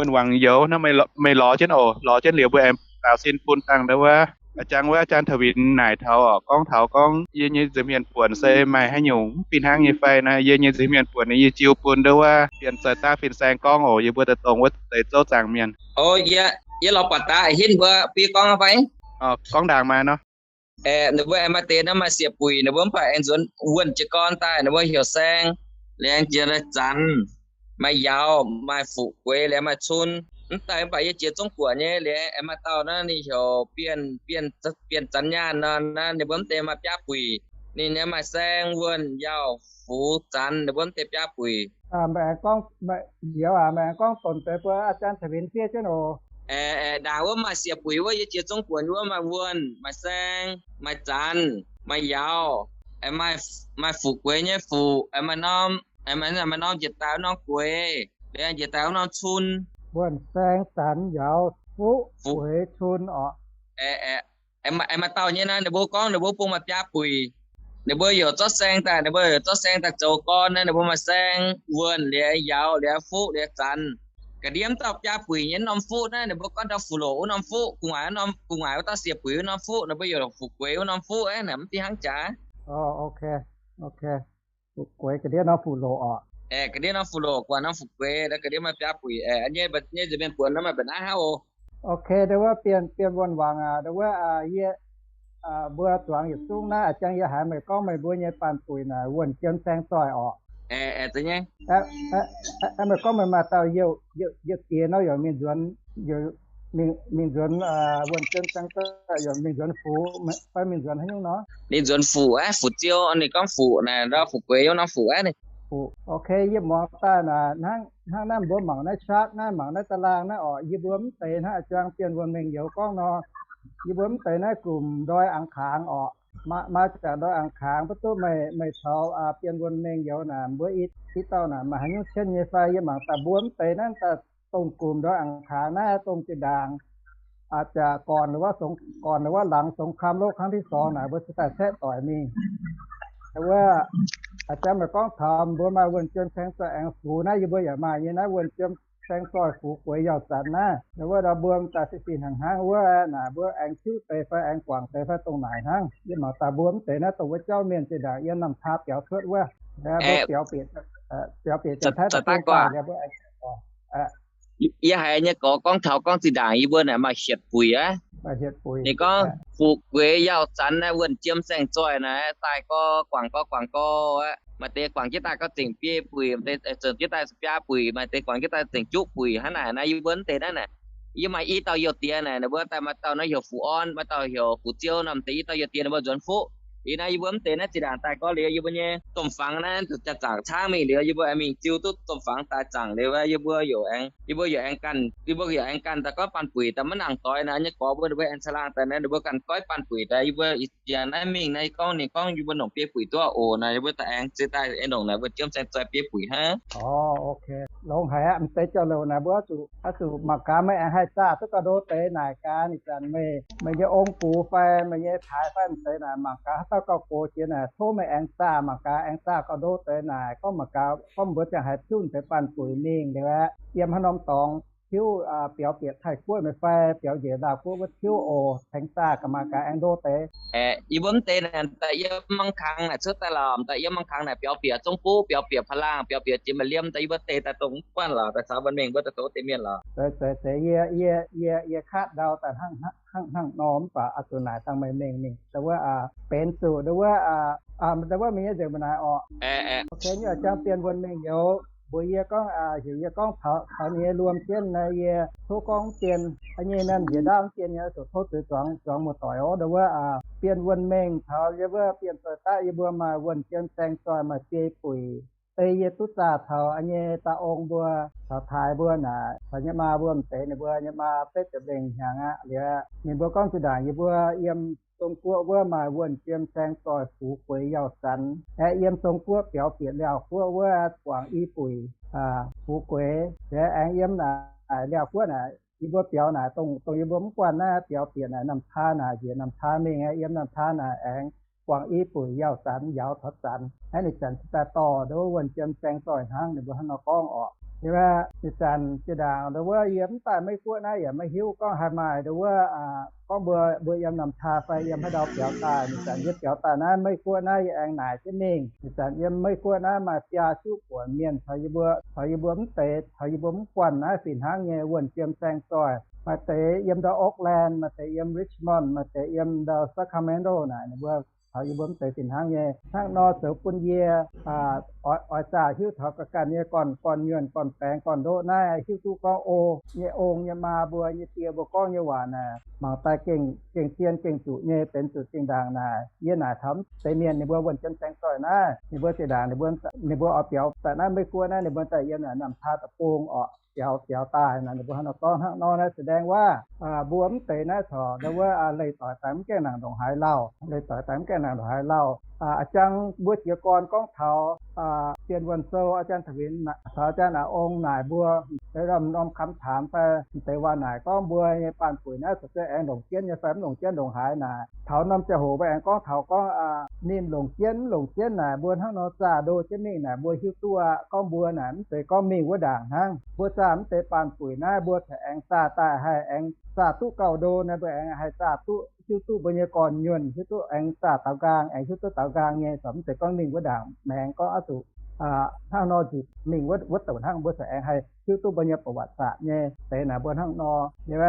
Wuonh wangc youz naaiv meih lorz jienv oc. Lorz jienv liuz mbuo aengx baaux sin bun dangh ndau wuov. A'jang wuov, a'jang Taux Winx naaic taux oc, gorngv taux gorngv yie nyei nza'hmien buonc se maaih haaix nyungc mv fih hnangv nyei fai naaiv. Yie nyei nza'hmien buonc ninh yie jiu bun ndau wuov Bienh Zoih Daav fin-saeng gorngv oc. Yie mbuo daaih dongh wuov deix zouv zaangc mienh. O, yie, yie lorz buatc daaih hinv mbuo biei gorngv fai? Gorngv ndaangc maaih nor. Ninh mbuo aengx maaih deix naaiv maaih sieqv buic, ninh mbuo mv baac aengx nzuonx wuonh jiez gorn daaih, ninh mbuo heuc saeng, liuz aengx jiex zanc, maaih yauz, maaih fuqv gueix, liuz maaih cun. Mv daaih mv baac yie jiex zungv buoqc nyei. Liuz aengx maaih dauh naaiv ninh heuc bienh, bienh zanc nyaanh nor, naaiv ninh mbuo mv deix maaih biaav buic. Ninh nyei maaih saeng, wuonh, yauz, fuqv, zanc, ninh mbuo mv deix biaav buic. Meih aengx gorngv, youz aac, meih aengx gorngv dongh deix mbuo a'jang Taux Winx fiev jienv oc. Ndaangc wuov maaih sieqv buic wuov, yie jiex zungv buonc wuov maaih wuonh, maaih saeng, maaih zanc, maaih yauz, maaih fuqv gueix nyei fuqv, maaih norm, maaih norm njiec daaih wuov norm gueix, liuz njiec daaih wuov norm cun. Wuonh, saeng, zanc, yauz, fuqv, gueix, cun oc. Aengx maaih dauh nyei naaiv, ninh mbuo gorngv ninh mbuo bung maaih biaav buic. Ninh mbuo heuc zorqv saeng daaih, ninh mbuo heuc zorqv saeng daaih zoux gorn naaiv, ninh mbuo maaih saeng, wuonh, liuz yauz, liuz fuqv, liuz zanc. Ga'ndiev dauh biaav buic nyei norm fuqv naaiv, ninh mbuo gorngv ndau fuqv loqc wuov norm fuqv, gu'nguaaic, gu'nguaaic wuov dauh sieqv buic wuov norm fuqv, ninh mbuo heuc fuqv gueix wuov norm fuqv, mv fih hnangv jaax. Fuqv gueix ga'ndiev norm fuqv loqc oc. Ga'ndiev norm fuqv loqc, gu'nguaaic norm fuqv gueix, ga'ndiev maaih biaav buic. Nyei, nyei nza'hmien buonc naaiv maaih mbenc naaiv hnangv oc. Ok, ndau wuov bienh, bienh wuonh wangc aac, ndau wuov yie, mbuo zuangx yietc zungv naaiv, a'jang yie haiz meih gorngv meih mbuo nyei baanh buic naaic wuonh jiem saeng zoih oc. Meih gorngv meih maaih dauh youh diex nor, yaac mingh nzuonx, mingh nzuonx wuonh jiem saeng zoih, yaac mingh nzuonx fuqv fai mingh nzuonx haaix nyungc nor? Ninh nzuonx fuqv aqv, fuqv ziou, ninh gorngv fuqv naaic, ndau fuqv gueix yiem norm fuqv aqv. Fuqv, ok, yie muangx daaih naaic, hnangv naaiv mbuo mangc naaiv chart naaiv, mangc naaiv ตาราง naaiv oc, yie mbuo mv deix hnangv a'jang bienh wuonh mengh youz gorngv nor, yie mbuo mv deix naaiv gumc ndoih angx kaangx oc. Maaih, maaih jaax ndoih angx kaangx, mv duqv meih, meih taux bienh wuonh mengh youz naaic, mbuo i, i dauh naaic maaih haaix nyungc cien nyei fai? Yie mangc daaih mbuo mv deix naaiv daaih dongh gumc ndoih angx kaangx naaiv, dongh zinh ndaangc jaax gorn, gorn wuov laangz สงครามโลกครั้งที่สอง naaic, mbuo cingx daaih caeqv doic mingh. Wuov, a'jang meih gorngv taux mbuo maaih wuonh jiem saeng zoih aengx fuqv naaiv, yie mbuo yaac maaih nyei naaiv wuonh jiem saeng zoih fuqv gueix yaauh zanc naaiv. Wuov ndau mbuo daaih fih fih hnangv hnangv wuov naaic, mbuo aengx tiuv deix fai aengx guangc deix fai dongh naaic hnangv. Yie mangc daaih mbuo mv deix naaiv dongh wuov jauv mienh zinh ndaangc yiem namh taa biaux cuotv wuov, mbuo biaux bieqc, biaux bieqc janx-taiv daaih mbuo aengx Yie haiz nyei gorx gorngv taux gorngv zinh ndaangc yie mbuo naaic maaih hietc buic aqv. Ninh gorngv fuqv gueix yaauh zanc naaiv wuonh jiem saeng zoih naaic daaih gorx guangc gorx guangc gorx aqv. Maaih deix guangc jienv daaih gorngv zengc biei buic, maaih deix zengc jienv daaih biaa buic, maaih deix guangc jienv daaih zengc juqv buic hnangv naaic naaiv. Yie mbuo mv deix naaiv naaic, yie maaih i dauh youh diex naaic, ninh mbuo daaih maaih dauh naaiv heuc fuqv orn, maaih dauh heuc fuqv ziou nor, mv deix i dauh youh diex ninh mbuo nzuonx fuqv. Ih naaiv yie mbuo mv deix naaiv zinh ndaangc daaih gorngv liuz yie mbuo nyei domh fangx naaiv jaa zaangc caangv mingh liuz, yie mbuo aengx mingh ziu duqv domh fangx daaih zaangc liuz, yie mbuo yaac aengx, yie mbuo yaac aengx ganh, yie mbuo yaac aengx ganh daaih goiv baanh buic daaih maiv nangc doix naaiv nyei gorx mbuo, ninh mbuo aengx caangh laangh daaih naaiv, ninh mbuo ganh goiv baanh buic daaih, yie mbuo jiex naaiv mingh naaiv gorngv ninh gorngv yie mbuo nongc biei buic duqv oc naaic, yie mbuo daaih aengx ziex daaih aengx nongc naaic mbuo jiem saeng zoih biei buic hnangv. Longx haic aqv, mv deix jauv-louc naaic mbuo zuqc, zuqc mangc gaax meih aengx haih zaah duqv gauh ndo deix naaic gaax. Ih zanc meih, meih nyei ong-gux fai meih nyei paaix fai mv deix naaic mangc gaax haaix dauh gauh gox jiex naaic, tov meih aengx zaah mangc gaax, aengx zaah gauh ndo deix naaic, gorngv mangc gaax, gorngv mbuo ziangh haiz tiuv deix baanh buic mingh liuz aeqv, yiem haaix norm dorngx tiuv, biaux bieqc Taiv-Guoqv meih fai biaux njiec Laauh Guoqv wuov tiuv oc, tengx zaah gaax mangc gaax aengx ndo deix. Yie mbuo mv deix naaic daaih yiem Mangc Kangx naaic cuotv daaih lorqc, daaih yiem Mangc Kangx naaic biaux bieqc Zong Guv, biaux bieqc Paa Laangh, biaux bieqc Jiex Maaih Liemh, daaih yie mbuo deix daaih dongh mv buangv lorqc, daaih caux mbuo mengh mbuo daaih dongh deix mienh lorqc. Zeiz, zeiz, zeiz, yie, yie, yie, yie katv ndau daaih hnangv, hnangv, hnangv nor mv baac oix zuqc naaic dangh meih mengh mingh. Da'wuov benx zuqc, da'wuov, da'wuov mingh nyei nzengc mbuo naaic orqc. Ok, nyei jang bienh wuonh mengh youz mbuox yie gorngv, heuc yie gorngv taux, taux ninh nyei luom jienv naaiv, yie tov gorngv mv dien, nyei mienh njiec ndaauv mv dien nyei, zuqc tov zuiz zuangx, zuangx muoz-doic oc. Da'wuov bienh wuonh mengh taux yie wuov bienh zoih daqv, yie mbuo maaih wuonh jiem saeng zoih, maaih biei buic. ei yie duqv zaah taux nyei dauh ong mbuo, taux taaix mbuo naaic, taux nyei maa mbuo m'deix ninh mbuo nyei maa betv ziepc lengh hnyangx aqv. Liuz ninh mbuo gorngv zinh ndaangc yie mbuo yiem Zong-Guoqv wuov maaih wuonh jiem saeng zoih fu'jueiv yauh zanc, aeqv, yiem Zong-Guoqv biaux bieqc Liaauh Guoqv wuov guangc i buic fu'jueiv, liuz aengx yiem naaic Liaauh Guoqv naaic yie mbuo biaux naaic, dongh yie mbuo mv guanh naaiv biaux bieqc naaic น้ำทา naaic, njiec น้ำทา mingh, yiem น้ำทา naaic aengx guangc i buic yauh zanc, njaaux taux zanc, hnangv ninh zanc cingx daaih dorh nduov wuonh jiem saeng zoih hnangv ninh mbuo hnangv nor gorngv orqc. Liuz ninh zanc zinh ndaangc nduov wuov yie mv daaih Meiv Guoqv naaiv yaac maiv hiuv gorngv haih maaih nduov wuov gorngv mbuo, mbuo yiem น้ำทา fai yiem haaix ndau biaux daaih. Ninh zanc yie biaux daaih naaiv Meiv Guoqv naaiv yie aengx naaic jienv mingh. Ninh zanc yiem Meiv Guoqv naaiv maaih biaa juqv buonc mienh caux yie mbuo, caux yie mbuo mv deix, caux yie mbuo mv guanh naaiv fih hnangv nyei wuonh jiem saeng zoih. Maaih deix yiem ndau Oakland, maaih deix yiem Richmond, maaih deix yiem ndau Sacramento naaic, ninh mbuo caux yie mbuo mv deix fih hnangv nyei. Hnangv nor zoux bun yie oix zaah hiuv taux ga'ganh nyei gorn-gorn nyuonh, gorn-baengx, gorn-ndoqv naaiv, hiuv duqv gorngv o, nyei ong nyei maa mbuo nyei die mbuo gorngv nyei waac naaic mangc daaih gengh zien gengh zuqc nyei, benx zuqc zinh ndaangc naaic. Yie naaic taux deix mienh ninh mbuo wuonh jiem saeng zoih naaiv, ninh mbuo zinh ndaangc ninh mbuo oix biaux daaih naaiv Meiv Guoqv naaiv, ninh mbuo daaih yiem naaic น้ำทา deic-bung orqc, biaux biaux daaih naaic, ninh mbuo hnangv nor gorngv. Hnangv nor naaiv แสดงว่า mbuo mv deix naaiv corc nduov wuov leih doic daaih mv gaengh nangc ndongc haaix lauh, leih doic daaih mv gaengh nangc ndongc haaix lauh. A'jang mbuo jiez gorn gorngv taux Bienh Wuonh Sou, อาจารย์ถวิน caux อาจารย์ Aa Ong naaic mbuo deix norm norm คำถาม fai deix waac naaic gorngv mbuo nyei baanh buic naaiv corc se aengx longc jienv nyei fai mv longc jienv ndongc haaix naaic. Taux norm ziangh hoc mbuo aengx gorngv taux gorngv ninh longc jienv mv longc jienv naaic, mbuo hnangv nor zaah ndo jienv mingh naaic, mbuo hiuv duqv aqv gorngv mbuo naaic mv zeiz gorngv mingh wuov ndaangc hnangv. Mbuo zaah mv deix baanh buic naaiv mbuo corc aengx zaah daaih haih aengx zaah duqv gauh ndo naaiv, mbuo aengx haih zaah duqv, hiuv duqv mbuo nyei gorn-nyuonh, hiuv duqv aengx zaah daaux nqaang, aengx hiuv duqv daaux nqaang nyei, corc mv zeiz gorngv mingh wuov ndaangc maengx gorngv oix zuqc hnangv nor nzipc mingh wuov douc hnangv. Mbuo corc aengx haih hiuv duqv mbuo nyei ประวัติศาสตร์ nyei deix naaic, mbuo hnangv nor. Liuz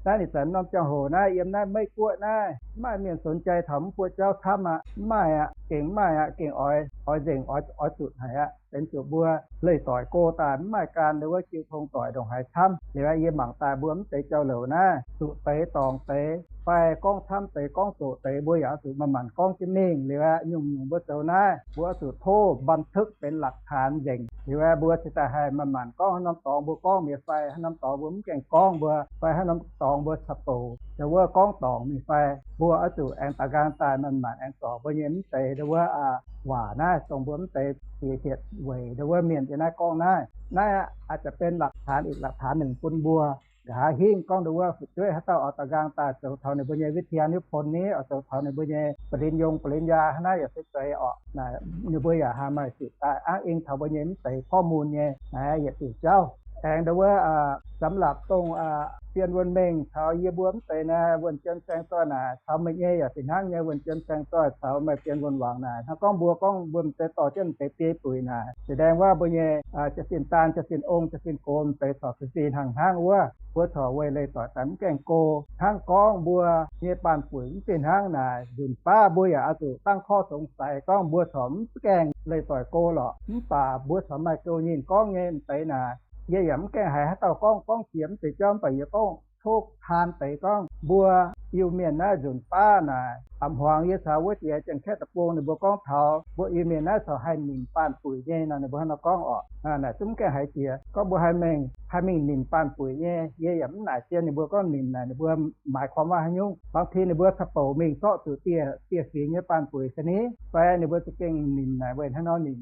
naaiv ninh zanc norm ziangh hoc naaiv yiem naaiv Meiv Guoqv naaiv mv maaih mienh สนใจ taux mv buoqv jauv camv aqv. Mv maaih aqv, gengh mv maaih aqv, gengh oix, oix nzengc, oix zuqc haic aqv. Benx zuqc mbuo leih doic go daaih mv maaih gan nduov wuov jiu tong doic ndongc haaix camv. Liuz yie mangc daaih mbuo mv deix jauv-louc naaiv zuqc deix dorngc deix fai gorngv camv deix gorngv doqc deix, mbuo yaac oix zuqc manc-manc gorngv jienv mingh. Liuz nyungc-nyungc mbuo zoux naaiv mbuo oix zuqc tov บันทึก benx หลักฐาน nzengc. Liuz mbuo cingx daaih haih manc-manc gorngv haaix norm dorngx mbuo gorngv mingh fai haaix norm dorngx mbuo mv gaengh gorngv mbuo fai haaix norm dorngx mbuo caux doqc, nduov wuov gorngv dorngc mingh fai, mbuo oix zuqc aengx daaux nqaang daaih manc-manc aengx zorc mbuo nyei mv deix nduov wuov waac naaiv, dongh mbuo mv deix ziex hietc weic nduov wuov mienh yiem naaiv gorngv naaiv. Naaiv aqv, aengx benx หลักฐาน อีก หลักฐาน หนึ่ง bun mbuo. Nqa'haav hingv gorngv nduov wuov fu'jueiv haaix dauh oix daaux nqaang daaih zoux taux ninh mbuo nyei วิทยานิพนธ์ ni, oix zoux taux ninh mbuo nyei ปริญญา ปริญญา hnangv naaiv yaac se zeiz orqc. Naaic ninh mbuo yaac haih maaih sic daaih อ้างอิง taux mbuo nyei mv deix ข้อมูล nyei. Naaiv yietc diuc jauv aengx nduov wuov สำหรับ dongh Bienh Wuonh Mengh caux yie mbuo mv deix naaiv wuonh jiem saeng zoih naaic, caux meih nyei yaac fih hnangv nyei wuonh jiem saeng zoih caux meih Bienh Wuonh Wangc naaic. Hnangv gorngv mbuo gorngv mbuo mv deix dorh jienv mv deix biei buic naaic, แสดงว่า mbuo nyei jaax-zinh daan, jaax-zinh ong, jaax-zinh gox mv deix corc fin-fin hnangv hnangv wuov, mbuo corc weic leih doic daaih mv gaengh go. Hnangv gorngv mbuo nyei baanh buic mv fih hnangv naaic, nzunc baav mbuo yaac oix zuqc ตั้งข้อสงสัย gorngv mbuo corc mv gaengh leih doic go lorqc, mv baac mbuo corc maaih gouv nyinh gorngv nyei mv deix naaic. Yie yaac mv gaengh haiz haaix dauh gorngv, gorngv jiex mv deix jauv, mv baac yie gorngv tov taan deix gorngv mbuo Iu-Mienh naaiv nzunc baav naaic, a'hmuangx yie caux wuov jiex Janx-Kaeqv deic-bung ninh mbuo gorngv taux mbuo Iu-Mienh naaiv corc haih nimc baanh buic nyei nor, ninh mbuo hnangv nor gorngv orqc. Naaic zungv mv gaengh haiz jiex gorngv mbuo haih mingh, haih mingh nimc baanh buic nyei. Yie yaac mv naaic zien ninh mbuo gorngv nimc naaic ninh mbuo หมายความว่า haaix nyungc. บางที ninh mbuo caux bouc mingh zorqv zuqc dieh, dieh fingx nyei baanh buic ga'ni, fai ninh mbuo za'gengh nimc naaic weic hnangv nor nimc.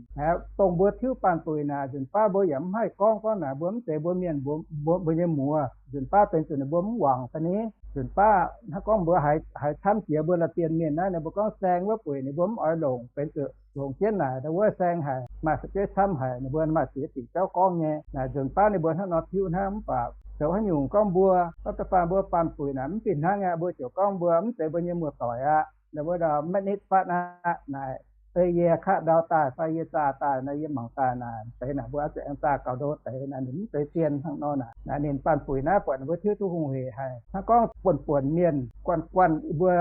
Dongh mbuo tiuv baanh buic naaic, nzunc baav mbuo yaac mv haih gorngv, gorngv naaic mbuo mv zeiz mbuo mienh, mbuo, mbuo nyei muoz. Nzunc baav benx zuqc ninh mbuo mv wangc ga'ni. Nzunc baav hnangv gorngv mbuo haiz camv jiex mbuo la'bienh mienh naaiv, ninh mbuo gorngv saeng wuov buic ninh mbuo mv oix longc, benx zuqc longc jienv naaic nduov wuov saeng haic, maaih fu'jueiv camv haic, ninh mbuo maaih ziex diuc jauv gorngv nyei. Naaic nzunc baav ninh mbuo hnangv nor tiuv hnangv, mv baac zoux haaix nyungc gorngv mbuo gorngv da'faanh mbuo baanh buic naaic mv fih hnangv aqv, mbuo ziouc gorngv mbuo mv zeiz mbuo nyei muoz-doic aqv. Nduov wuov ndau maiv nitv fatv aqv naaic. Ei yie kaqv ndau daaih fai yie zaah daaih nor, yie mangc daaih naaic, deix naaic mbuo oix zuqc aengx zaah gauh ndo deix naaic, ninh mv zeiz zien hnangv nor naaic. Naaic ninh baanh buic naaiv buatc ninh mbuo tiuv duqv hungh heic haic. Hnangv gorngv buonc-buonc mienh guanh guanh mbuo,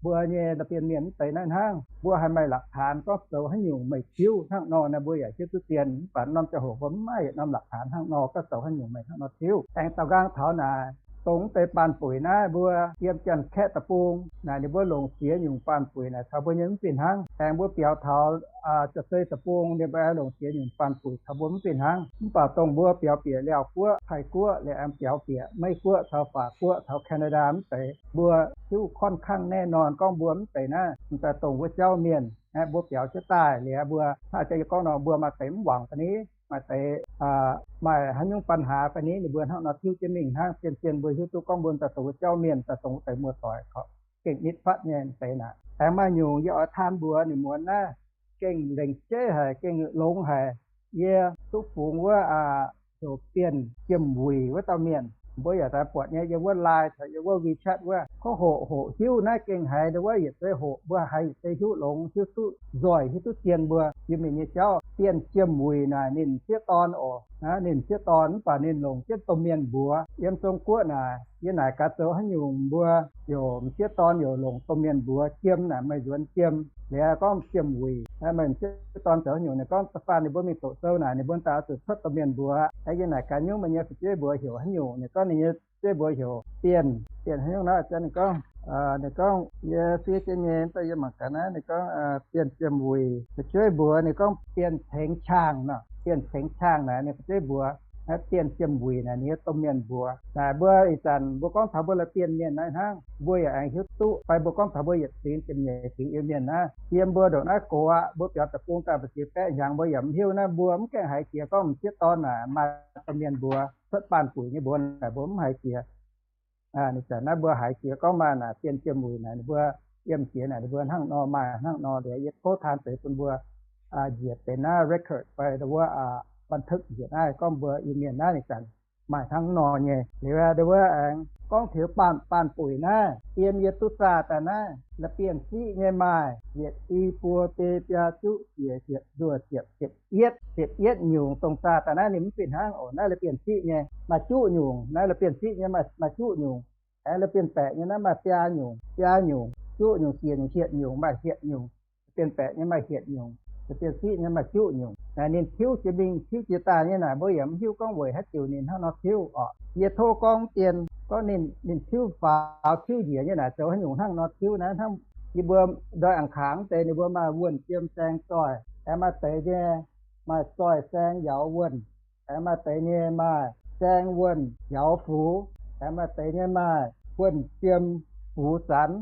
mbuo nyei la'bienh mienh mv deix naaiv hnangv, mbuo haih maaih หลักฐาน gorngv zoux haaix nyungc meih tiuv hnangv nor naaiv, mbuo yaac hiuv duqv zien. Mv baac norm ziangh hoc mbuo mv maaih yietc norm หลักฐาน hnangv nor, gorngv zoux haaix nyungc meih hnangv nor tiuv. Aengx daaux nqaang taux naaic, dongh mv deix baanh buic naaiv mbuo yiem Janx-Kaeqv deic-bung naaic ninh mbuo longc ziex nyungc baanh buic naaic caux mbuo nyei mv fih hnangv. Aengx mbuo biaux taux Jaav-Zei deic-bung ninh mbuo longc ziex nyungc baanh buic caux mbuo mv fih hnangv. Mv baac dongh mbuo biaux bieqc Laauv Guoqv, Taiv Guoqv, liuz aengx biaux bieqc Meiv Guoqv caux Faac Guoqv caux Canada mv deix, mbuo hiuv ค่อนข้างแน่นอน gorngv mbuo mv deix naaiv m'daaih dongh wuov jauv mienh aeqv, mbuo biaux jienv daaih liuz mbuo hnangv jiex yie gorngv nor mbuo maaih deix mv wangc fai ni, maaih deix maaih haaix nyungc ปัญหา fai ni, ninh mbuo hnangv nor tiuv jienv mingh hnangv. Zien-zien mbuo hiuv duqv gorngv mbuo daaih dongh wuov jauv mienh daaih dongh wuov deix muoz-doic korqv gengh nitv fatv nyei deix naaic. Aengx maaih nyungc yie oix taan mbuox ninh muonz naaiv gengh lengc jeiv haic, gengh longx haic. Yie duqv fungx wuov heuc Bienh Jiem Wuic wuov dauh mienh, mbuo yaac daaih buatc nyei yiem wuov Line caux yiem wuov WeChat wuov. Gorngv hoqc hoqc hiuv naaiv gengh haiz ndo wuov yietc zei hoqc mbuo haiz yietc zei hiuv longx, hiuv duqv nzoih, hiuv duqv zien mbuo Iu-Mienh nyei jauv. Bienh Jiem Wuic naaic ninh m'sieqv dorn oc. Ninh m'sieqv dorn mv baac ninh longc jienv domh mienh mbuox yiem Zong Guoqv naaic. Yie naaic gaax zoux haaix nyungc mbuo youc m'sieqv dorn youc longc domh mienh mbuox jiem naaic meih nzuonx jiem. Liuz gorngv Jiem Wuic, meih m'sieqv dorn zoux haaix nyungc? Ninh gorngv da'faanh ninh mbuo mingh doqc sou naaic ninh mbuo daaih oix zuqc cuotv domh mienh mbuox. Yie naaic gaax nyungc meih nyei fu'jueiv mbuox heuc haaix nyungc? Ninh gorngv ninh nyei fu'jueiv mbuox heuc Bienh, Bienh haaix nyungc nor? Ninh gorngv, ninh gorngv yie fiev jienv nyei, daaih yie mangc gaax naaiv. Ninh gorngv Bienh Jiem Wuic. Fu'jueiv mbuox ninh gorngv Bienh Cengx Qangh nor. Bienh Cengx Qangh naaic ninh fu'jueiv mbuox, naaiv Bienh Jiem Wuic naaic ninh nyei domh mienh mbuox. Naaic mbuo ih zanc mbuo gorngv taux mbuo La'bienh Mienh naaiv hnangv, mbuo yaac aengx hiuv duqv fai mbuo gorngv taux mbuo yietc fingx ziepc nyeic fingx Iu-Mienh naaiv, yiem mbuo ndongc naaiv gox aqv, mbuo biaux deic-bung daaih mbu'ziex baeqv hnyangx mbuo yaac mv hiuv naaiv, mbuo mv gaengh haiz jiex gorngv m'sieqv dorn naaic maaih domh mienh mbuox cuotv baanh buic nyei mbuox naaic mbuo mv haiz jiex. Ninh zanc naaiv mbuo haiz jiex gorngv maaih naaic Bienh Jiem Wuic naaic ninh mbuo yiem jiex naaic ninh mbuo hnangv nor maaih hnangv nor. Liuz yie tov taan deix bun mbuo njiec benx naaiv record fai ndo wuov บันทึก njiec naaiv gorngv mbuo Iu-Mienh naaiv ninh zanc maaih hnangv nor nyei. Liuz ndo wuov aengx gorngv taux baanh, baanh buic naaiv, yiem yie duqv zaah daaih naaiv, La'bienh Siqv nyei maaih yietc, i, buo, biei, biaa, juqv, ziec, hietc, nduoh, ziepc, ziepc yietv, ziepc yietv nyungc dongh zaah daaih naaiv ninh mv fih hnangv oc. Naaiv La'bienh Siqv nyei maaih juqv nyungc, naaiv La'bienh Siqv nyei maaih, maaih juqv nyungc. Aengx La'bienh Baeqc nyei naaiv maaih biaa nyungc, biaa nyungc, juqv nyungc, siec nyungc, hietc nyungc, maaih hietc nyungc. La'bienh Baeqc nyei maaih hietc nyungc, La'bienh Siqv nyei maaih juqv nyungc. Naaic ninh tiuv jiex mingh tiuv jiex daaih nyei naaic mbuo yaac mv hiuv gorngv weic haaix diuc ninh hnangv nor tiuv oc. Yie tov gorngv dien gorngv ninh, ninh tiuv faaux tiuv njiec nyei naaic zoux haaix nyungc hnangv nor tiuv naaiv. Hnangv yie mbuo ndoih อังคาร deix ninh mbuo maaih wuonh jiem saeng zoih, aengx maaih deix nyei maaih zoih saeng yauz wuonh, aengx maaih deix nyei maaih saeng wuonh yauz fux, aengx maaih deix nyei maaih wuonh jiem fux zanx,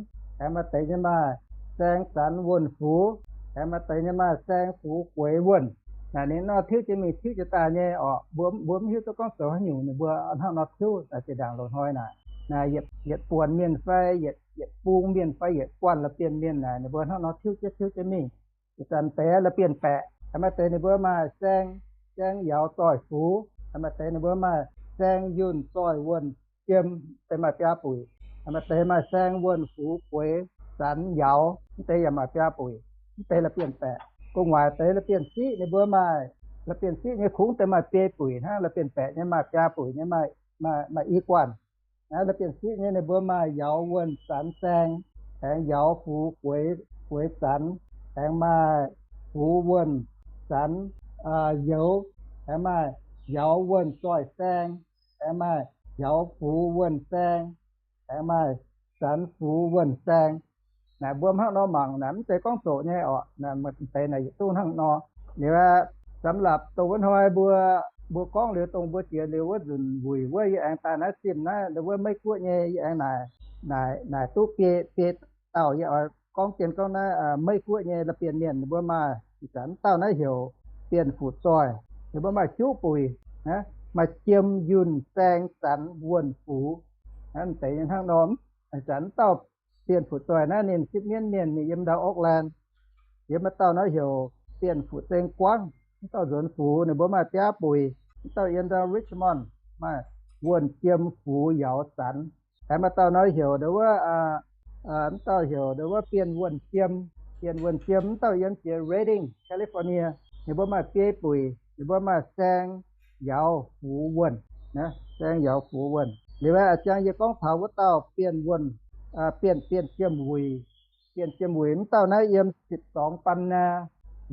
aengx maaih deix nyei maaih saeng zanx wuonh fux, aengx maaih deix nyei maaih saeng fux gueix wuonh. Naaic ninh nor tiuv jiex mingh tiuv jiex daaih nyei oc. Mbuo, mbuo mv hiuv duqv gorngv zoux haaix nyungc ninh mbuo hnangv nor tiuv naaic zinh ndaangc loz-hnoi naaic. Naaic yietc, yietc buonc mienh fai yietc, yietc bung mienh fai yietc guanh La'bienh Mienh naaic ninh mbuo hnangv nor tiuv jienv, tiuv jienv mingh. Ih zanc deix La'bienh Baeqc, aengx maaih deix ninh mbuo maaih saeng, saeng yauz zoih fux, aengx maaih deix ninh mbuo maaih saeng yunh zoih wuonh jiem, deix maaih biaa buic. Aengx maaih deix maaih saeng wuonh fux gueix zanx yauz, mv deix yaac maaih biaa buic. Mv deix La'bienh Baeqc. Gu'nguaaic deix La'bienh Siqv ninh mbuo maaih, La'bienh Siqv nyei kungx deix maaih biei buic hnangv, La'bienh Baeqc nyei maaih biaa buic nyei, maaih, maaih i guanh. Naaiv La'bienh Siqv nyei ninh mbuo maaih yauz wuonh zanx saeng, aengx yauz fux gueix, gueix zanx, aengx maaih fux wuonh zanx youz, aengx maaih yauz wuonh zoih saeng, aengx maaih yauz fux wuonh saeng, aengx maaih zanx fux wuonh saeng. Naaic mbuo hnangv nor mangc naaic mv zeiz gorngv zoqc nyei oc. Naaic maaih deix naaic yietc zungv hnangv nor. Liuz aqv, สำหรับ dongh wuov hnoi mbuo, mbuo gorngv liuz dongh mbuo jiex liuz wuov nzunc wuic wuov yie aengx daaih naaiv zimh naaiv, ndo wuov Meiv Guoqv nyei yie aengx naaic, naaic, naaic duqv biei, biei dauh. Yie oix gorngv dien gorngv naaiv Meiv Guoqv nyei La'bienh Mienh ninh mbuo maaih, ih zanc mv dauh naaiv heuc Bienh Fuqv Zoih. Ninh mbuo maaih juqv buic, maaih jiem, yunh, saeng, zanx, wuonh, fux. Naaiv deix hnangv nor. Ih zanc mv dauh Bienh Fuqv Zoih naaiv ninh sipv mienv mienh, ninh yiem ndau Oakland. Yiem mv dauh naaiv heuc Bienh Fuqv Zeng Guangv. Mv dauh nzuonx fux ninh mbuo maaih biaa buic. Mv dauh yiem ndau Richmond, maaih wuonh, jiem, fux, yauz, zanx. Aengx maaih dauh nor heuc ndo wuov, mv dauh heuc ndo wuov Bienh Wuonh Jiem. Bienh Wuonh Jiem mv dauh yiem jiex Redding, California. Ninh mbuo maaih biei buic, ninh mbuo maaih saeng, yauz, fux, wuonh. Saeng, yauz, fux, wuonh. Liuz a'jang yie gorngv taux wuov dauh Bienh Wuonh, Bienh, Bienh Jiem Wuic. Bienh Jiem Wuic mv dauh naaiv yiem สิบสอง ปันนา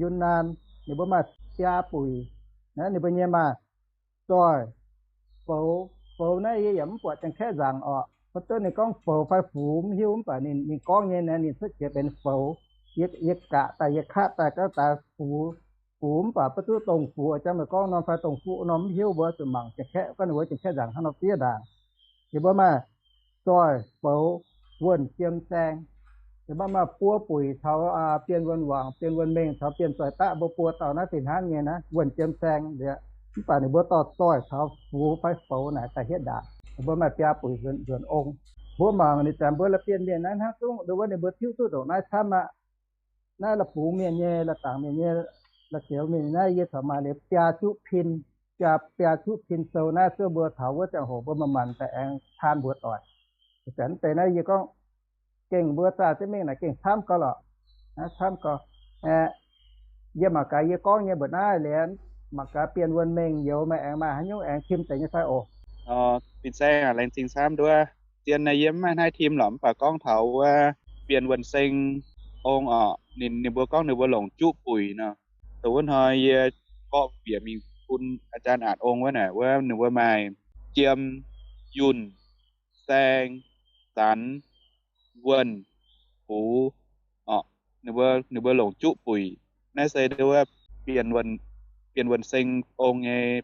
Yunnan. Ninh mbuo maaih biaa buic. Naaiv ninh mbuo nyei maaih zoih, foux, Foux naaiv yie yaac mv buatc Janx-Kaeqv nzaangc orqc. Mv duqv ninh gorngv foux fai fux mv hiuv, mv baac ninh, ninh gorngv nyei naaiv ninh cuotv jiex benx foux. Yie, yie gaqv daaih, yie katv daaih, gauv daaih fux, fux mv baac mv duqv dongh fux jangx meih gorngv norm fai dongh fuqv norm mv hiuv. Mbuo zuqc mangc Janx-Kaeqv, gorngv ninh mbuo Janx-Kaeqv nzaangc hnangv nor fiev ndaangc. Yie mbuo maaih zoih, foux, wuonh, jiem, saeng. Yie mbuo maaih buo buic caux bienh wuonh wangc, bienh wuonh mengh caux bienh zoih daqv, mbuo buo dauh naaiv fih hnangv nyei naaiv, wuonh, jiem, saeng liuz. Mv baac ninh mbuo dorh zoih caux fux fai foux naaic daaih hietv ndaangc. Ninh mbuo maaih biaa buic nzuonx ong. Mbuo mangc ninh zanc mbuo la'bienh mienh naaiv hnangv zungv nduov wuov ninh mbuo tiuv duqv ndongc naaiv camv aqv. Naaiv la'bungx mienh nyei, la'dangc mienh nyei, la'zioux mienh naaiv yie corc maaih liuz biaa juqv pin, biaa, biaa juqv pin sou naaiv zuov mbuo taux wuov ziangh hoc mbuo manc-manc daaih aengx taan mbuox doic. Zanc deix naaiv yie gorngv gengh mbuo zaah jienv mingh naaic gengh camv gau lorqc. Camv gau. Yie mangc gaax yie gorngv nyei mbuoqc naaiv liuz, mangc gaax bienh wuonh mengh youz meih aengx maaih haaix nyungc aengx tim deix nyei fai oc. Fin-saeng aac, laengz zingh camv nduov. Zien naaiv yie mv maaih naaiv tim lorqc, mv baac gorngv taux wuov bienh wuonh seng ong orqc, ninh, ninh mbuo gorngv ninh mbuo longc juqv buic nor. Dongh wuov hnoi yie mborqv bieqc mingh bun อาจารย์ Aatc Ong wuov naaic, wuov ninh mbuo maaih jiem, yunh, saeng, zanx, wuonh, fux orqc. Ninh mbuo, ninh mbuo longc juqv buic. Naaiv se wuov bienh wuonh seng ong nyei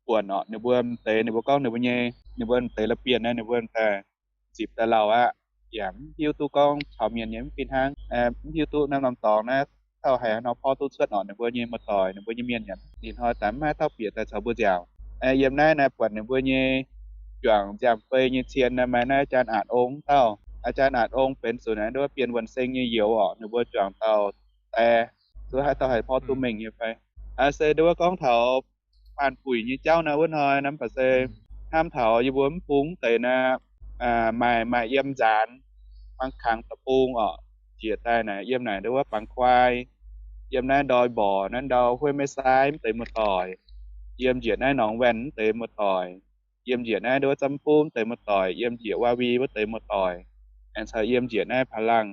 buonc orqc. Ninh mbuo m'deix ninh mbuo gorngv ninh mbuo nyei, ninh mbuo m'deix la'bienh naaiv ninh mbuo daaih nzipc daaih lauh aqv. Yaac mv hiuv duqv gorngv caux mienh nyei mv fih hnangv, mv hiuv duqv naaiv norm dorngx naaiv taux haaix nor porv duqv cuotv orqc. Ninh mbuo nyei muoz-doic, ninh mbuo nyei mienh yaac ih hnoi daaih mv maaih dauh bieqc daaih caux mbuo nziaauc. Yiem naaiv naaiv buatc ninh mbuo nyei juangc nziaamv-fei nyei cien naaiv maaih naaiv อาจารย์ Aatc Ong dauh. อาจารย์ Aatc Ong benx zuqc naaiv nduov bienh wuonh seng nyei youz orqc. Ninh mbuo juangc dauh die, duqv haaix dauh haih porv duqv mengh nyei fai. Se nduov gorngv taux baanh buic nyei jauv naaiv wuov hnoi naaiv mv baac se hnamv taux yie mbuo mv bung deix naaiv, maaih, maaih yiem nzaanx, Bangx Kangx deic-bung orqc, njiec daaih naaic yiem naaic nduov Bangx Kuaai, yiem naaiv ndoi mborqc naaiv ndau Huei Mei Sai mv deix muoz-doic, yiem njiec naaiv Norngx Waen mv deix muoz-doic, yiem njiec naaiv nduov Zam Bung mv deix muoz-doic, yiem njiec Waa Vi wuov deix muoz-doic, aengx caux yiem njiec naaiv Paa Laangh,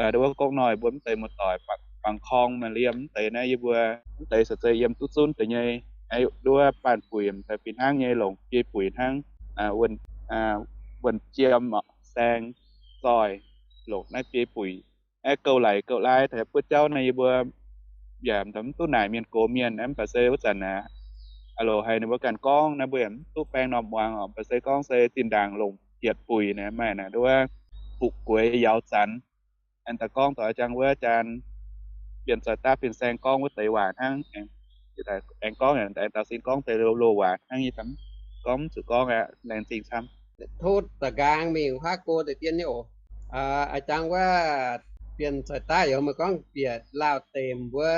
nduov Gokv Noi mbuo mv deix muoz-doic, Bangx Korng, Maaih Liemh mv deix naaiv yie mbuo mv deix se zeiz yiem duqv zunv deix nyei. Nduov baanh buic daaih fih hnangv nyei longc biei buic hnangv, wuonh jiem, saeng, zoih, longc naaiv biei buic. Aeqv, gouv laic gouv laai taux buov jauv naaiv yie mbuo yaac mv duqv naaic mienh gox mienh, mv baac se wuov zanc naaic, aa loc haiz ninh mbuo ganh gorngv naaiv mbuo yaac mv duqv baeng norm muangx oc. Mv baac se gorngv se zinh ndaangc longc yietc buic naaic maaih naaic nduov fuqv gueix yauz zanx. Aengx daaih gorngv dongh a'jang wuov jaan, bienh zoih daav fin-saeng gorngv wuov deix waac hnangv. Aengx gorngv, aengx daaih sin gorngv deix loz-loz waac hnangv, yie gorngv mv zuqc gorngv aqv. Laengz zingh camv. Tov da'nqaang mingh huaav go deix dien nyei oc. A'jang wuov, bienh zoih daav youz meih gorngv bieqc laauh deix mbuo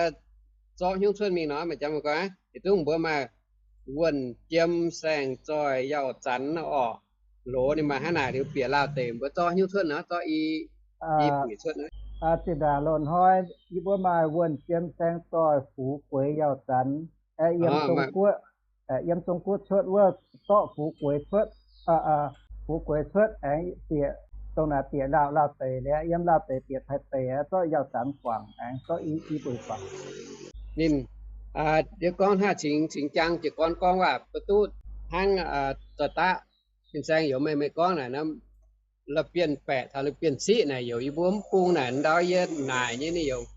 zorqv hnyouv cuotv mingh nor, meih jangx meih gorngv, yietc zungv mbuo maaih wuonh, jiem, saeng, zoih, yaauh, zanx orqc. Loz ninh maaih hnangv naaic liuz bieqc laauh deix mbuo zorqv hnyouv cuotv nor, zorqv i, i buic cuotv. Zinh ndaangc loz-hnoi yie mbuo maaih wuonh, jiem, saeng, zoih, fuqv gueix, yaauh, zanx. Yiem Zong-Guoqv, yiem Zong-Guoqv cuotv wuov, zorqv fuqv gueix cuotv, fuqv gueix cuotv aengx bieqc dongh naaic bieqc laauh, laauh deix liuz yiem laauh deix bieqc Taiv deix, zorqv yaauh zanx guangc aengx zorqv i, i buic guangc. Ninh, yie gorngv hnangv cingx, cingx jaang jiez gorn gorngv waac mv duqv hnangv zoih daav fin-saeng youz meih, meih gorngv naaic, la'bienh baeqc taux la'bienh ciqv naaic youz yie mbuo mv bung naaic ndau yie naaic nyei ninh youz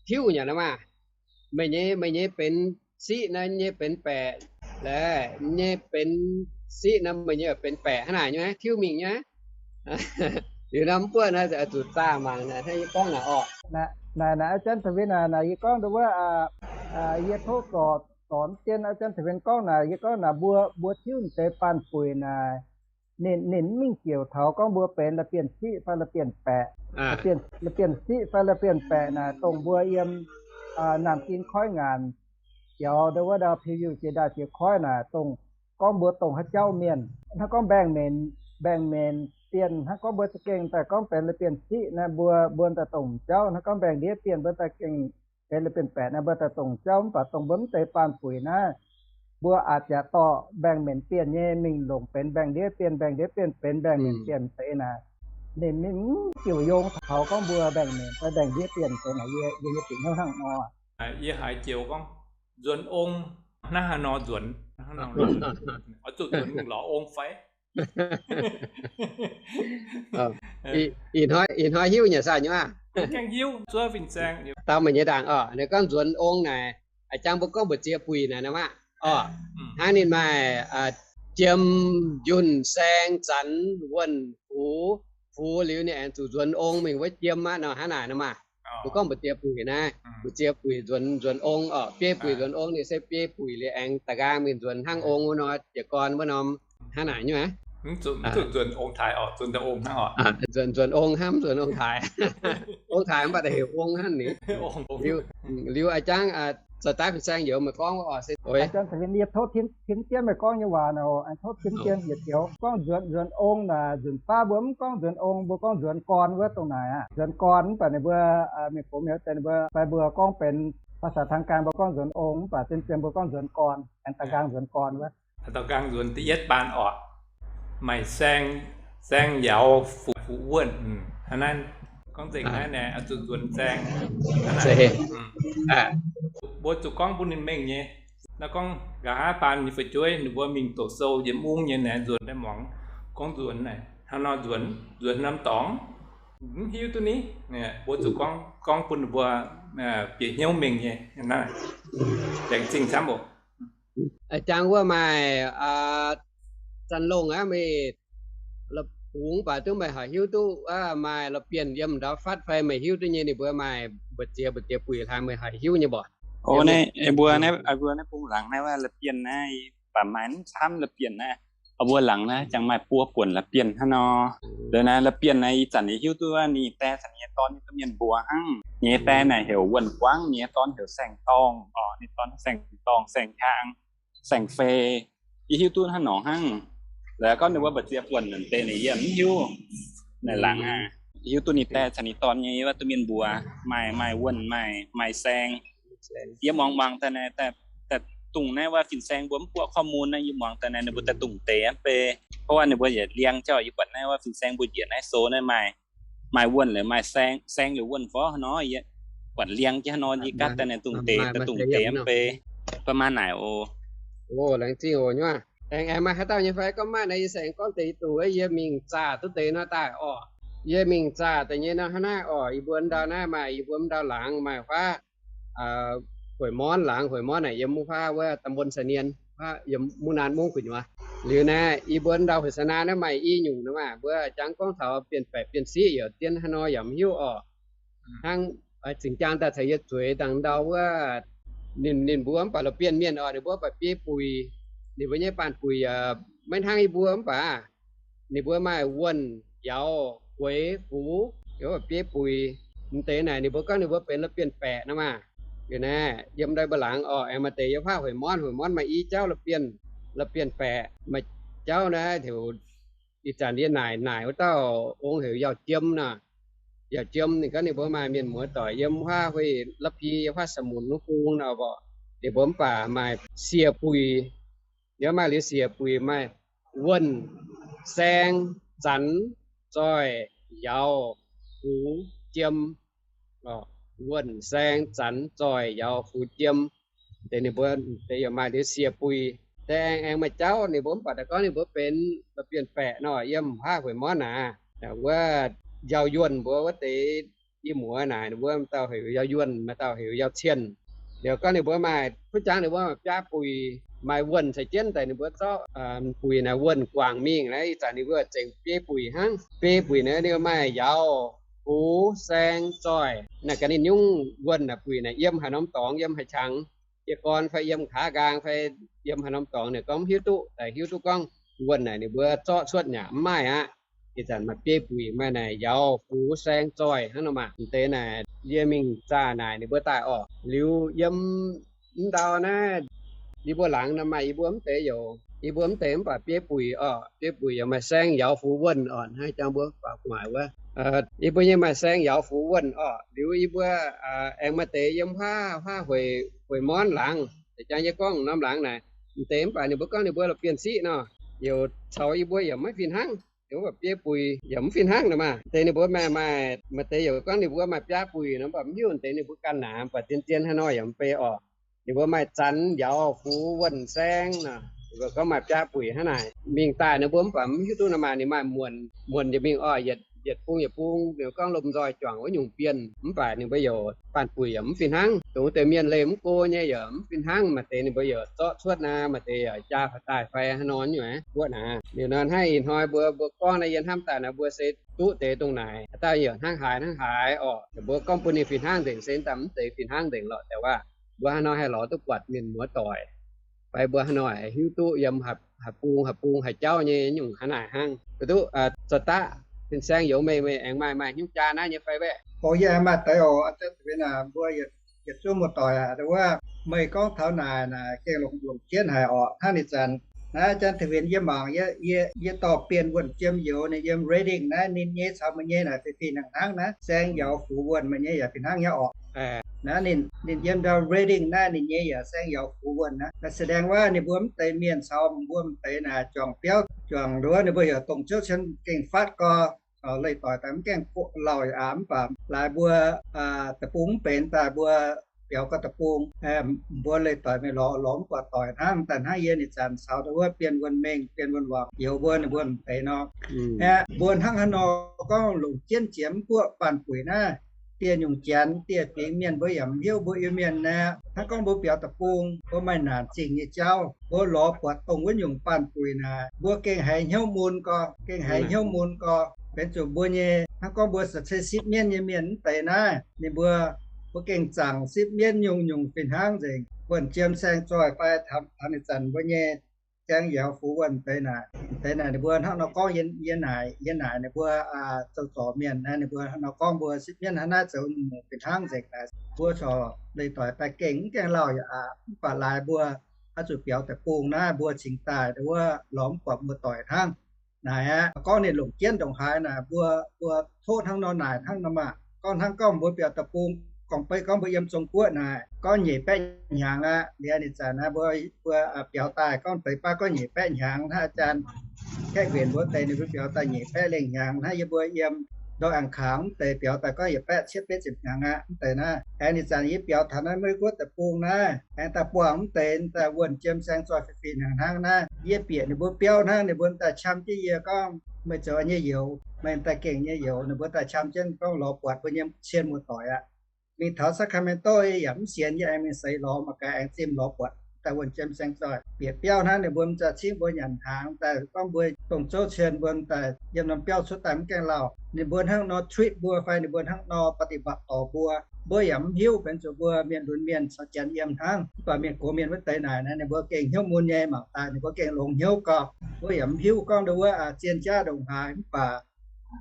tiuv nyanc nor maah. Meih nyei, meih nyei benx ciqv naaiv nyei benx baeqc, la'nyei benx ciqv naaiv meih nyei benx baeqc hnangv naaic nyei tiuv mingh nyei. Liuz naaiv mv buoqv naaiv zuqc zaah mangc naaic hnangv yie gorngv naaic orqc. Naaic, naaic a'jang Taux Win naaic, naaic yie gorngv nduov wuov, yie tov zorc, zorc dien a'jang Taux Win gorngv naaic, yie gorngv naaic mbuo, mbuo tiuv deix baanh buic naaic, ninh, ninh mv mingh ziouc taux gorngv mbuo benx la'bienh ciqv fai la'bienh baeqc. La'bienh ciqv fai la'bienh baeqc naaic dongh mbuo yiem Naamh Ging Koiv Ngaanc jaux nduov wuov ndau Piu-Yiuh jiex ndaaih jiex koiv naaic dongh gorngv mbuo dongh haaix jauv mienh. Hnangv gorngv mbaengx-menc, mbaengx-menc bienh, hnangv gorngv mbuo za'gengh daaih gorngv benx la'bienh ciqv naaiv mbuo, mbuo daaih dongh jauv. Hnangv gorngv mbaengx-ndiev bienh mbuo daaih gengh benx la'bienh baeqc naaiv mbuo daaih dongh jauv. Mv baac dongh mbuo mv deix baanh buic naaiv, mbuo aqc jaax dorh mbaengx-menc bienh nyei mingh longc benx mbaengx-ndiev bienh, mbaengx-ndiev bienh benx mbaengx-menc bienh deix naaic, ninh, ninh mv ziouc yong taux gorngv mbuo mbaengx-menc fai mbaengx-ndiev bienh deix naaic. Yie, yie nyei bieqc hnyouv hnangv nor. Yie haiz joux gorngv nzuonx ong hnangv haaix nor nzuonx. Oix zuqc nzuonx mingh lorz ong fai? Ih hnoi, ih hnoi hiuv nyei saah nyuav? Gaengh hiuv, zuov fin-saeng. Dau meih nyei ndaangc oc, ninh gorngv nzuonx ong naaic, a'jang mbuo gorngv mbu'ziex buic naaic nor maah. Oc, hnangv ninh maaih jiem, yunh, saeng, zanx, wuonh, fux, fux liuz ninh aengx zuqc nzuonx ong mingh wuov jiem aqv nor, hnangv naaic nor maah. Mbuo gorngv mbu'ziex buic naaiv, mbu'ziex buic nzuonx, nzuonx ong oc. Biei buic nzuonx ong ninh se biei buic liuz aengx da'nqaang mingh nzuonx hnangv ong wuov nor, jiez gorn wuov norm, hnangv naaic nyei. Mv zuqc nzuonx ong-taaix oc, nzuonx ong hnangv oc. Nzuonx, nzuonx ong hnangv, mv nzuonx ong-taaix. Ong-taaix mv baac da'heuc ong hnangv ni. Liuz a'jang zoux daaih fin-saeng youz meih gorngv wuov oc se oix tov tin jienv meih gorngv nyei waac nor, aengx tov tin jienv yietc joux gorngv nzuonx, nzuonx ong naaic nzunc baav mbuo mv gorngv nzuonx ong, mbuo gorngv nzuonx gorn wuov dongh naaic aqv. Nzuonx gorn mv baac ninh mbuo mienh gox mienh deix ninh mbuo fai mbuo gorngv benx ภาษาทางการ mbuo gorngv nzuonx ong mv baac zien zien mbuo gorngv nzuonx gorn, aengx da'nqaang nzuonx gorn wuov. Da'nqaang nzuonx da'yietv baan oc. Maaih saeng, saeng, yauz, fuqv, fuqv wuonh. Hnangv naaiv, gorngv nzengc naaiv naaic, zuqc nzuonx saeng. Mbuo zuqc gorngv bun ninh mengh nyei. Naaiv gorngv nqa'haav baan nyei fu'jueiv ninh mbuo mingh doqc sou yiem ungv nyei naaic, nzuonx daaih muangx gorngv nzuonx naaic hnangv nor nzuonx, nzuonx norm dorngx, mv hiuv duqv ni. Mbuo zuqc gorngv, gorngv bun ninh mbuo bieqc hnyouv mengh nyei. Laengz zingh camv oc. A'jang wuov maaih Zanc Longh aqv, meih la'bungx baac duqv meih haih hiuv duqv maaih la'bienh yiem ndau fatv fai meih hiuv duqv nyei ninh mbuo maaih mbu'ziex, mbu'ziex buic hlaax meih haih hiuv nyei mborqc. Mbuo naaiv, mbuo naaiv bung laangz naaiv wuov la'bienh naaiv, baac maaih mv camv la'bienh naaiv. Mbuo laangz naaiv jangx maaih buo buonc la'bienh hnangv nor. Liuz naaiv la'bienh naaiv ih zanc yie hiuv duqv ninh die caux ninh nyei dorn nyei duqv mienh mbuox hnangv. Ninh nyei die naaic heuc Wuonh Guangv, ninh nyei dorn heuc Saeng-Dorngh oc. Ninh dorn Saeng-Dorngh, Saeng-Hiaang, Saeng-Fei. Yie hiuv duqv hnangv nor hnangv. Laaix gorngv ninh mbuo mbu'ziex buonc naaic deix naaic yie mv hiuv. Naaic laangz aqv, yie hiuv duqv ninh die caux ninh dorn nyei wuov duqv mienh mbuox maaih, maaih Wuonh, maaih, maaih Saeng. Yie muangx, muangx daaih naaiv, daaih dungh naaiv wuov fin-saeng mbuo mv buoqv ข้อมูล naaiv, yie muangx daaih naaiv ninh mbuo daaih dungh deix mv bei. Gorngv wuov ninh mbuo yietc liangx jauh, yie buatc naaiv wuov fin-saeng mbuo njiec naaiv sou naaiv maaih, maaih Wuonh liuz maaih Saeng, Saeng liuz Wuonh fov nor, yie buatc liangx jienv nor, yie gaatv daaih naaiv dungh deix, daaih dungh deix mv bei. Baac maaih naaic oc. Laengz zingh oc nyuav. Aengx, aengx maaih haaix dauh nyei fai gorngv maaih naaiv, yie se aengx gorngv deix dungh wuov, yie mingh zaah duqv deix nor daaih oc. Yie mingh zaah deix nyei nor hnangv naaiv oc. Yie mbuo ndau naaiv maaih, yie mbuo ndau laangz maaih huaav, Hueic Morn laangz, Hueic Morn naaic yiem wuov huaav wuov ตำบลสะเนียน huaav yiem มุกดาหาร mungv gu'nyuoz. Liuz naaiv yie mbuo ndau Hueic Sa Naa naaiv maaih i nyungc nor maah, mbuo jangx gorngv taux bienh baeqc bienh siqv yaac dien haaix nor yaac mv hiuv oc. Hnangv zingh jaang daaih caux yie zueiz dangh ndau wuov, ninh, ninh mbuo mv baac la'bienh mienh oc, ninh mbuo mv baac biei buic, ninh mbuo nyei baanh buic yaac maiv hnangv yie mbuo mv baac ninh mbuo maaih Wuonh, Yauz, Gueix, Fux, biei buic. M'deix naaic ninh mbuo gorngv ninh mbuo benx la'bienh baeqc nor maah. Liuz naaiv yiem ndau mbuo laangz oc, aengx maaih deix yiem huaav Hueic Morn, Hueic Morn maaih i jauv la'bienh, la'bienh baeqc. Maaih jauv naaiv heuc, ih zanc yie naaic, naaic wuov dauh ong heuc Yauh Jiem nor. Yauh Jiem ninh gorngv ninh mbuo maaih mienh muoz doic yiem huaav Huey Lappi, yiem huaav Samunc wuov bung nor mborqc. Ninh mbuo mv baac maaih sie buic. Yiem maaih liuz sie buic maaih Wuonh, Saeng, Zanx, Zoih, Yauz, Fux, Jiem. Wuonh, Saeng, Zanx, Zoih, Yauz, Fux, Jiem. Deix ninh mbuo deix yaac maaih liuz sie buic. Deix aengx, aengx maaih jauv ninh mbuo mv baac daaih gorngv ninh mbuo benx la'bienh baeqc nor, yiem huaav Hueic Morn naaic. Wuov Yauh Yuonh mbuo wuov deix i muoz naaic ninh mbuo maaih dauh heuc Yauh Yuonh, maaih dauh heuc Yauh Cienh. Liuz gorngv ninh mbuo maaih, kuv jangx ninh mbuo maaih biaa buic, maaih Wuonh caux jienv daaih ninh mbuo zorqv buic naaic Wuonh guangc mingh naaiv, ih zanc ninh mbuo zengc biei buic hnangv. Biei buic naaiv ninh maaih Yauz, Fux, Saeng, Zoih. Naaiv gaax ninh nyungc Wuonh naaic buic naaic yiem haaix norm dorngx, yiem haaix qangx, jiez gorn fai yiem kaav nqaang fai yiem haaix norm dorngx ninh gorngv mv hiuv duqv. Daaih hiuv duqv gorngv Wuonh naaic ninh mbuo zorqv cuotv nyei mv maaih aqv. Ih zanc maaih biei buic, maaih naaic Yauz, Fux, Saeng, Zoih hnangv nor maah. M'deix naaic yie mingh zaah naaic ninh mbuo daaih oc. Liuz yiem mv ndau naaiv yie mbuo laangz nor maaih yie mbuo mv deix youc, yie mbuo mv deix mv baac biei buic oc. Biei buic yaac maaih Saeng, Yauz, Fux, Wuonh oc. Hnangv jangx mbuo faaux gu'nguaaic wuov, yie mbuo nyei maaih Saeng, Yauz, Fux, Wuonh oc. Liuz yie mbuo aengx maaih deix yiem huaav, huaav Hueic, Hueic Morn laangz. Deix jangx yie gorngv norm laangz naaic, m'deix mv baac ninh mbuo gorngv ninh mbuo la'bienh siqv nor, youc caux yie mbuo yaac maiv fih hnangv. Youc mv baac biei buic yaac mv fih hnangv nor maah. Deix ninh mbuo maaih, maaih, maaih deix youc gorngv ninh mbuo maaih biaa buic nor, mv baac mv hiuv deix ninh mbuo ganh naaic, mv baac zien-zien haaix nor yaac mv bei oc. Ninh mbuo maaih zanx, njaaux, fuv, wuonh, saeng nor, ninh mbuo gorngv maaih biaa buic hnangv naaic. Mingh daaih ninh mbuo mv baac mv hiuv duqv nor maah, ninh maaih muonc, muonc yietc mingh oc, yietc, yietc bung yietc bung, ninh mbuo gorngv lomh nzoih juangc wuov nyungc bienh, mv baac ninh mbuo yaac baanh buic yaac mv fih hnangv. Dongh wuov deix mienh leih mv go nyei yaac mv fih hnangv. Maaih deix ninh mbuo yaac zorqv cuotv naaic, maaih deix yaac jaa faaux daaih fai haaix nor nyungc guoqv naaic. Liuz nor hnangv ih hnoi mbuo, mbuo gorngv naaiv yie hnamv daaih naaic, mbuo se duqv deix dongh naaic, haaix dauh yaac hnangv haaix hnangv haaix oc. Mbuo gorngv bun ninh fih hnangv nzengc se daaih mv zeiz fih hnangv nzengc lorqc, daaih waac mbuo haaix nor haih lorz duqv buatc mienh muoz-doic, fai mbuo haaix nor haih hiuv duqv yiem haaix bung haaix bung haaix jauv nyei nyungc hnangv naaic hnangv. Duqv, duqv, aa, za'daqv fin-saeng youz meih, meih aengx maaih, maaih hnyouv jaa naaiv nyei fai mbaeqc? Oc, yie maaih deix oc. Mbuo yietc zungv muoz-doic aac, wuov meih gorngv taux naaic, naaic gengh longc, longc jienv haic oc. Hnangv ih zanc naaiv janx tengx yie mangc, yie, yie dorh bienh wuonh jiem youz ninh yiem Reading naaiv, ninh nyei caux meih nyei naaic fih fih hnangv hnangv naaiv, saeng njaaux fuv wuonh meih nyei yaac fih hnangv nyei oc. Naaiv ninh, ninh yiem ndau Reading naaiv, ninh nyei yaac saeng njaaux fuv wuonh naaiv. Naaiv se ndaengx wuov ninh mbuo mv deix mienh caux mbuo mv deix naaic juangc biauv juangc nduov, ninh mbuo yaac dongh zouv cien gengh faatv gau. Leih doic daaih mv gaengh lauh yaac aqc, mv baac laaix mbuo deic-bung mv benx daaih mbuo biaux gau deic-bung, mbuo leih doic mingh lorz, lorz mv buatc doic hnangv. Daaih hnangv yie ih zanc caux ndau wuov bienh wuonh mengh, bienh wuonh wangc youz mbuo, ninh mbuo mv deix nor. Aeqv, mbuo hnangv haaix nor gorngv longc jienv jiex mv buoqv baanh buic naaiv, dieh nyungc janx, dieh fingx mienh mbuo yaac mv hiuv mbuo Iu-Mienh naaiv. Hnangv gorngv mbuo biaux deic-bung, mbuo maaih naanc zingh nyei jauv, mbuo lorz buatc dongh wuov nyungc baanh buic naaic, mbuo gengh haiz hnyouv mun gau, gengh haiz hnyouv mun gau. Benx zuqc mbuo nyei, hnangv gorngv mbuo se sipv mienv nyei mienh mv deix naaiv, ninh mbuo, mbuo gengh zaangc sipv mienv nyungc-nyungc fih hnangv nzengc. Wuonh jiem saeng zoih fai taux ih zanc mbuo nyei saeng njaaux fuv wuonh deix naaic, deix naaic ninh mbuo hnangv nor gorngv yie naaic, yie naaic ninh mbuo zoux zorc mienh naaiv, ninh mbuo hnangv nor gorngv mbuo sipv mienv hnangv naaiv zoux nyungc fih hnangv nzengc naaic. Mbuo corc leih doic daaih gengh mv gaengh lauh yaac aqc, mv baac laaix mbuo oix zuqc biaux deic-bung naaiv, mbuo cingx daaih ndau wuov lorz mv buatc muoz-doic hnangv. Naaic aqv, gorngv ninh longc jienv ndongc haaix naaic, mbuo, mbuo tov hnangv nor naaic hnangv nor maah. Gorngv hnangv gorngv mbuo biaux deic-bung, gorngv beiv gorngv mbuo yiem Zong-Guoqv naaic, gorngv nyeic baeqv hnyangx aqv. Liuz ih zanc naaiv mbuo, mbuo biaux daaih gorngv deix baav gorngv nyeic baeqv hnyangx hnangv. Aa jaan Kaeqv Nquenc mbuo deix ninh mbuo biaux daaih nyeic baeqv lengh hnyangx hnangv. Yie mbuo yiem ndortv aengx kangx mv deix biaux daaih gorngv yietc baeqv cietv betv ziepc hnyangx aqv, mv deix naaiv. Aengx ih zanc yie biaux taux naaiv Meiv Guoqv deic-bung naaiv, aengx daaih buangh mv deix daaih wuonh jiem saeng zoih fih fih hnyangx hnangv naaiv. Yie bieqc ninh mbuo biauv hnangv, ninh mbuo daaih qam jienv yie gorngv, meih zoux nyei youz, meih daaih gengh nyei youz. Ninh mbuo daaih qam jienv gorngv lorz buatc mbuo nyei cien muoz-doic aqv. Mingh taux Sacramento yie yaac mv sienx, yie aengx mingh seix lorz mangc gaax, aengx zimh lorz buatc daaih wuonh jiem saeng zoih. Bieqc biauv hnangv ninh mbuo m'zaqc cingv mbuo nyanc hnaangx daaih gorngv mbuo dongh zouv cien mbuo daaih yiem norm biauv cuotv daaih mv gaengh lauh. Ninh mbuo hnangv nor treat mbuo fai ninh mbuo hnangv nor ปฏิบัติ dorh mbuo, mbuo yaac mv hiuv. Benx zuqc mbuo mienh lunx mienh caux janx yiem hnangv. Mv baac mienh gox mienh wuov deix naaic naaiv ninh mbuo gengh hnyouv mun nyei, mangc daaih ninh mbuo gengh longx hnyouv gau. Mbuo yaac mv hiuv gorngv ndau wuov zien jaav ndongc haaix, mv baac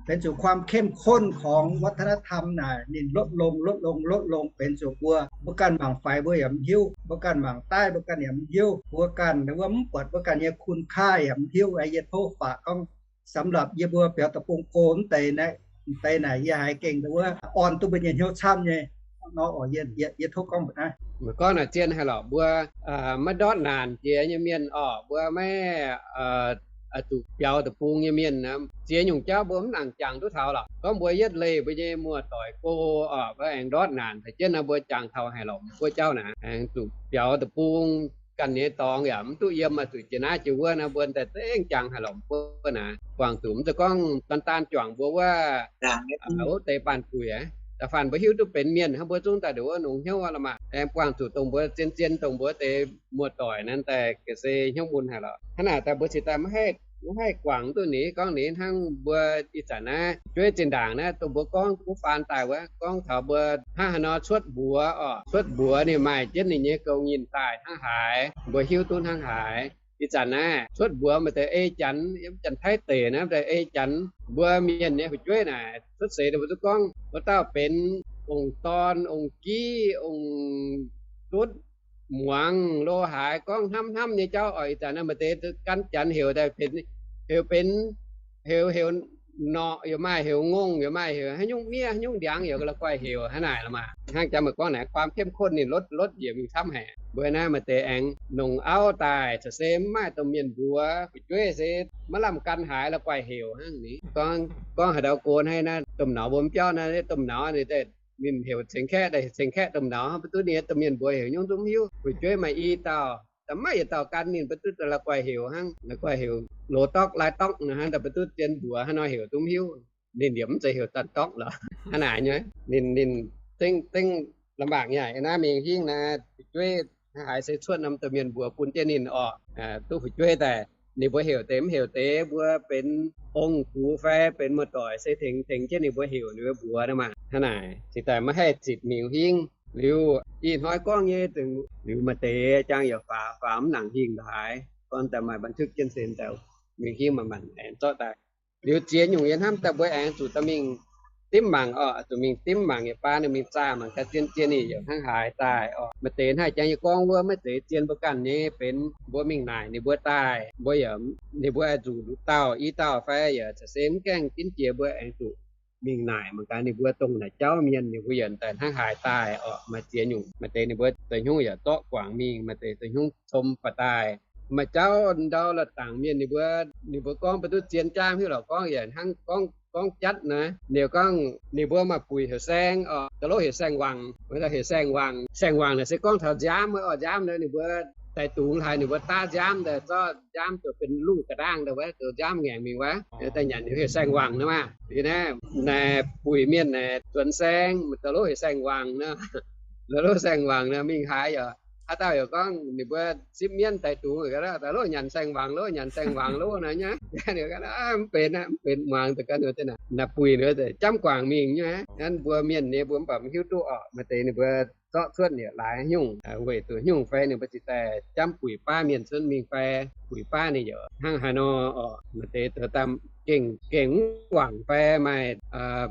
benx zuqc ความเข้มข้นของวัฒนธรรม naaic ninh ลดลง ลดลง ลดลง benx zuqc mbuo, mbuo ganh mangc faix mbuo yaac mv hiuv, mbuo ganh mangc daaih mbuo ganh yaac mv hiuv, mbuo ganh ndau wuov mv buatc mbuo ganh nyei คุณค่า yaac mv hiuv. Yie tov faaux gorngv สำหรับ yie mbuo biaux deic-bung go mv deix naaiv, mv deix naaic yie haiz gengh ndau wuov orn duqv mbuo nyei hnyouv camv nyei nor oc. Yie tov gorngv mbuox naaiv. Meih gorngv naaic zien haic lorqc. Mbuo maiv ndortv naanc jiex nyei mienh oc, mbuo maiv zuqc biaux deic-bung nyei mienh, ziex nyungc jauv mbuo mv nangc jangx duqv taux lorqc. Gorngv mbuo yietv leih mbuo nyei muoz-doic go oc, mbuo aengx ndortv naanc daaih jienv nor, mbuo jangx taux haic lorqc. Mbuo jauv naaic aengx zuqc biaux deic-bung ganh nyei dorngx yaac mv duqv yiem, zuqc jiex naaiv jiex wuov nor, mbuo daaih zengv jangx haic lorqc. Mbuo naaic buangh zuqc mv zeiz gorngv daan daan juangc mbuo wuov wuov deix baanh buic aqv. Da'faanh mbuo hiuv duqv benx mienh hnangv, mbuo zungv daaih nduqc wuov longx hnyouv aqv lorqc maah. Aengx buangh zuqc dongh mbuo zien zien dongh mbuo deix muoz-doic naaiv daaih ga'sie hnyouv mun haic lorqc. Hnangv naaic daaih mbuo cingx daaih maiv haih guangc duqv ninh, gorngv ninh hnangv mbuo ih zanc naaiv fu'jueiv zinh ndaangc naaiv dongh mbuo gorngv kuv faan daaih wuov, gorngv taux mbuo hnangv haaix nor cuotv mbuox oc. Cuotv mbuox ninh maaih jienv ninh nyei gouv nyinh daaih hnangv haaix, mbuo hiuv duqv hnangv haaix. Ih zanc naaiv cuotv mbuox maaih deix ei Janx, yiem Janx-Taiv deic naaiv deix ei Janx, mbuo mienh nyei fu'jueiv naaic cuotv seix daaih mbuo duqv gorngv wuov dauh benx ong-dorn, ong-giv, ong-dutv, muangx, lo haaix, gorngv hnamv hnamv nyei jauv oc. Ih zanc naaiv maaih deix gan Janx heuc daaih, heuc benx, heuc, heuc norqc, yaac maaih heuc ngongh, yaac maaih heuc haaix nyungc miev, haaix nyungc ndiangx, yaac la'guaih heuc hnangv naaic lorqc maah. Hnangv jang meih gorngv naaic, ความเข้มข้น ninh lotv lotv yiemc mingh camv haic. Mbuo naaiv maaih deix aengx longc auv daaih, caux se mv maaih dongh mienh mbuox, fu'jueiv se maiv lamh gan haaix, la'guaih heuc hnangv ni. Gorngv, gorngv haaix dauh go hnangv naaiv, domh naux mbuo mv biauv naaiv, domh naux ninh daaih ninh heuc ceng-kaeqv daaih, ceng-kaeqv domh nauz hnangv, mv duqv ninh domh mienh mbuox heuc nyungc zungv hiuv. Fu'jueiv maaih i dauh, da'maiv yietc dauh gan ninh, mv duqv la'guaih heuc hnangv, la'guaih heuc loz-dork lai-dork nor hnangv, daaih mv duqv zien mbuox haaix nor heuc zungv hiuv. Ninh yaac mv zeiz heuc Zanh Dorngv lorqc. Hnangv naaic nyei, ninh, ninh zengv, zengv la'maah nyei. Naaiv mingh hingv naaiv fu'jueiv haaix se cuotv norm domh mienh mbuox bun jienv ninh orqc. Duqv fu'jueiv daaih, ninh mbuo heuc deix mv heuc deix, mbuo benx ong-gux fai benx muoz-doic se tengx, tengx jienv ninh mbuo heuc ninh mbuo mbuox nor maah. Hnangv naaic cingx daaih maiv haih zitc mingh hingv. Liuz ih hnoi gorngv nyei, liuz maaih deix jangx yaac faaux, faaux mv nangc hingh lorqc haaix, gorngv daaih maaih บันทึก jienv se daaih mingh hingv manc-manc aengx zorqv daaih. Liuz ziex nyungc yie hnamv daaih mbuo aengx zuqc daaih mingh dimv mangc orqc, zuqc mingh dimv mangc yietc baav ninh mingh zaah mangc gaax zien zien ninh yaac hnangv haaix daaih orqc. Maaih deix hnangv jangx yie gorngv wuov maiv zeiz zien mbuo ganh nyei benx, mbuo mingh naaic ninh mbuo daaih, mbuo yaac, ninh mbuo zuqc nduqc dauh i dauh fai yaac se mv gaengh ginv jiex, mbuo aengx zuqc mingh naaic mangc gaax ninh mbuo dongh naaic jauv mienh ninh mbuo yaac daaih hnangv haaix daaih orqc. Maaih ziex nyungc, maaih deix ninh mbuo da'nyungc yaac zorqv guangc mingh, maaih deix da'nyungc com ba'daaih. Maaih jauv ndau la'dangc mienh ninh mbuo, ninh mbuo gorngv mbuo duqv zien jaamv hiuv lorqc, gorngv yaac hnangv gorngv, gorngv jatv naaiv. Ninh gorngv ninh mbuo maaih buic heuc Saeng orqc, da'lov heuc Saeng Wangc, heuc Saeng Wangc. Saeng Wangc naaic se gorngv taux nziaamv wuov orqc, nziaamv naaiv ninh mbuo daaih dungz haaix ninh mbuo daav nziaamv daaih zorqv nziaamv zoux benx luh ga'ndaangv daaih wuov, zoux nziaamv ngaengc mingh wuov, daaih nyanc heuc Saeng Wangc naaiv maah. Liuz naaiv, naaiv buic mienh naaic nzuonx saeng, da'lov heuc Saeng Wangc nor, da'lov Saeng Wangc nor mingh haaix yaac, haaix dauh yaac gorngv ninh mbuo sipv mienv daaih dungz, da'lov nyanc Saeng Wangc lov, nyanc Saeng Wangc lov naaiv nyei. Mv benx, mv benx muangx daaih gan naaiv buic naaiv jamv guangc mingh nyei. Hnangv mbuo mienh nyei mbuo mv baac mv hiuv duqv orqc. Maaih deix ninh mbuo zorqv cuotv yietc laaix nyungc, weic zuqc nyungc fai ninh mbuo ziouc daaih jamv buic baav mienh cuotv mingh fai buic baav ninh yaac hnangv haaix nor orqc. Maaih deix daaih gengh, gengh mv guangc fai maaih,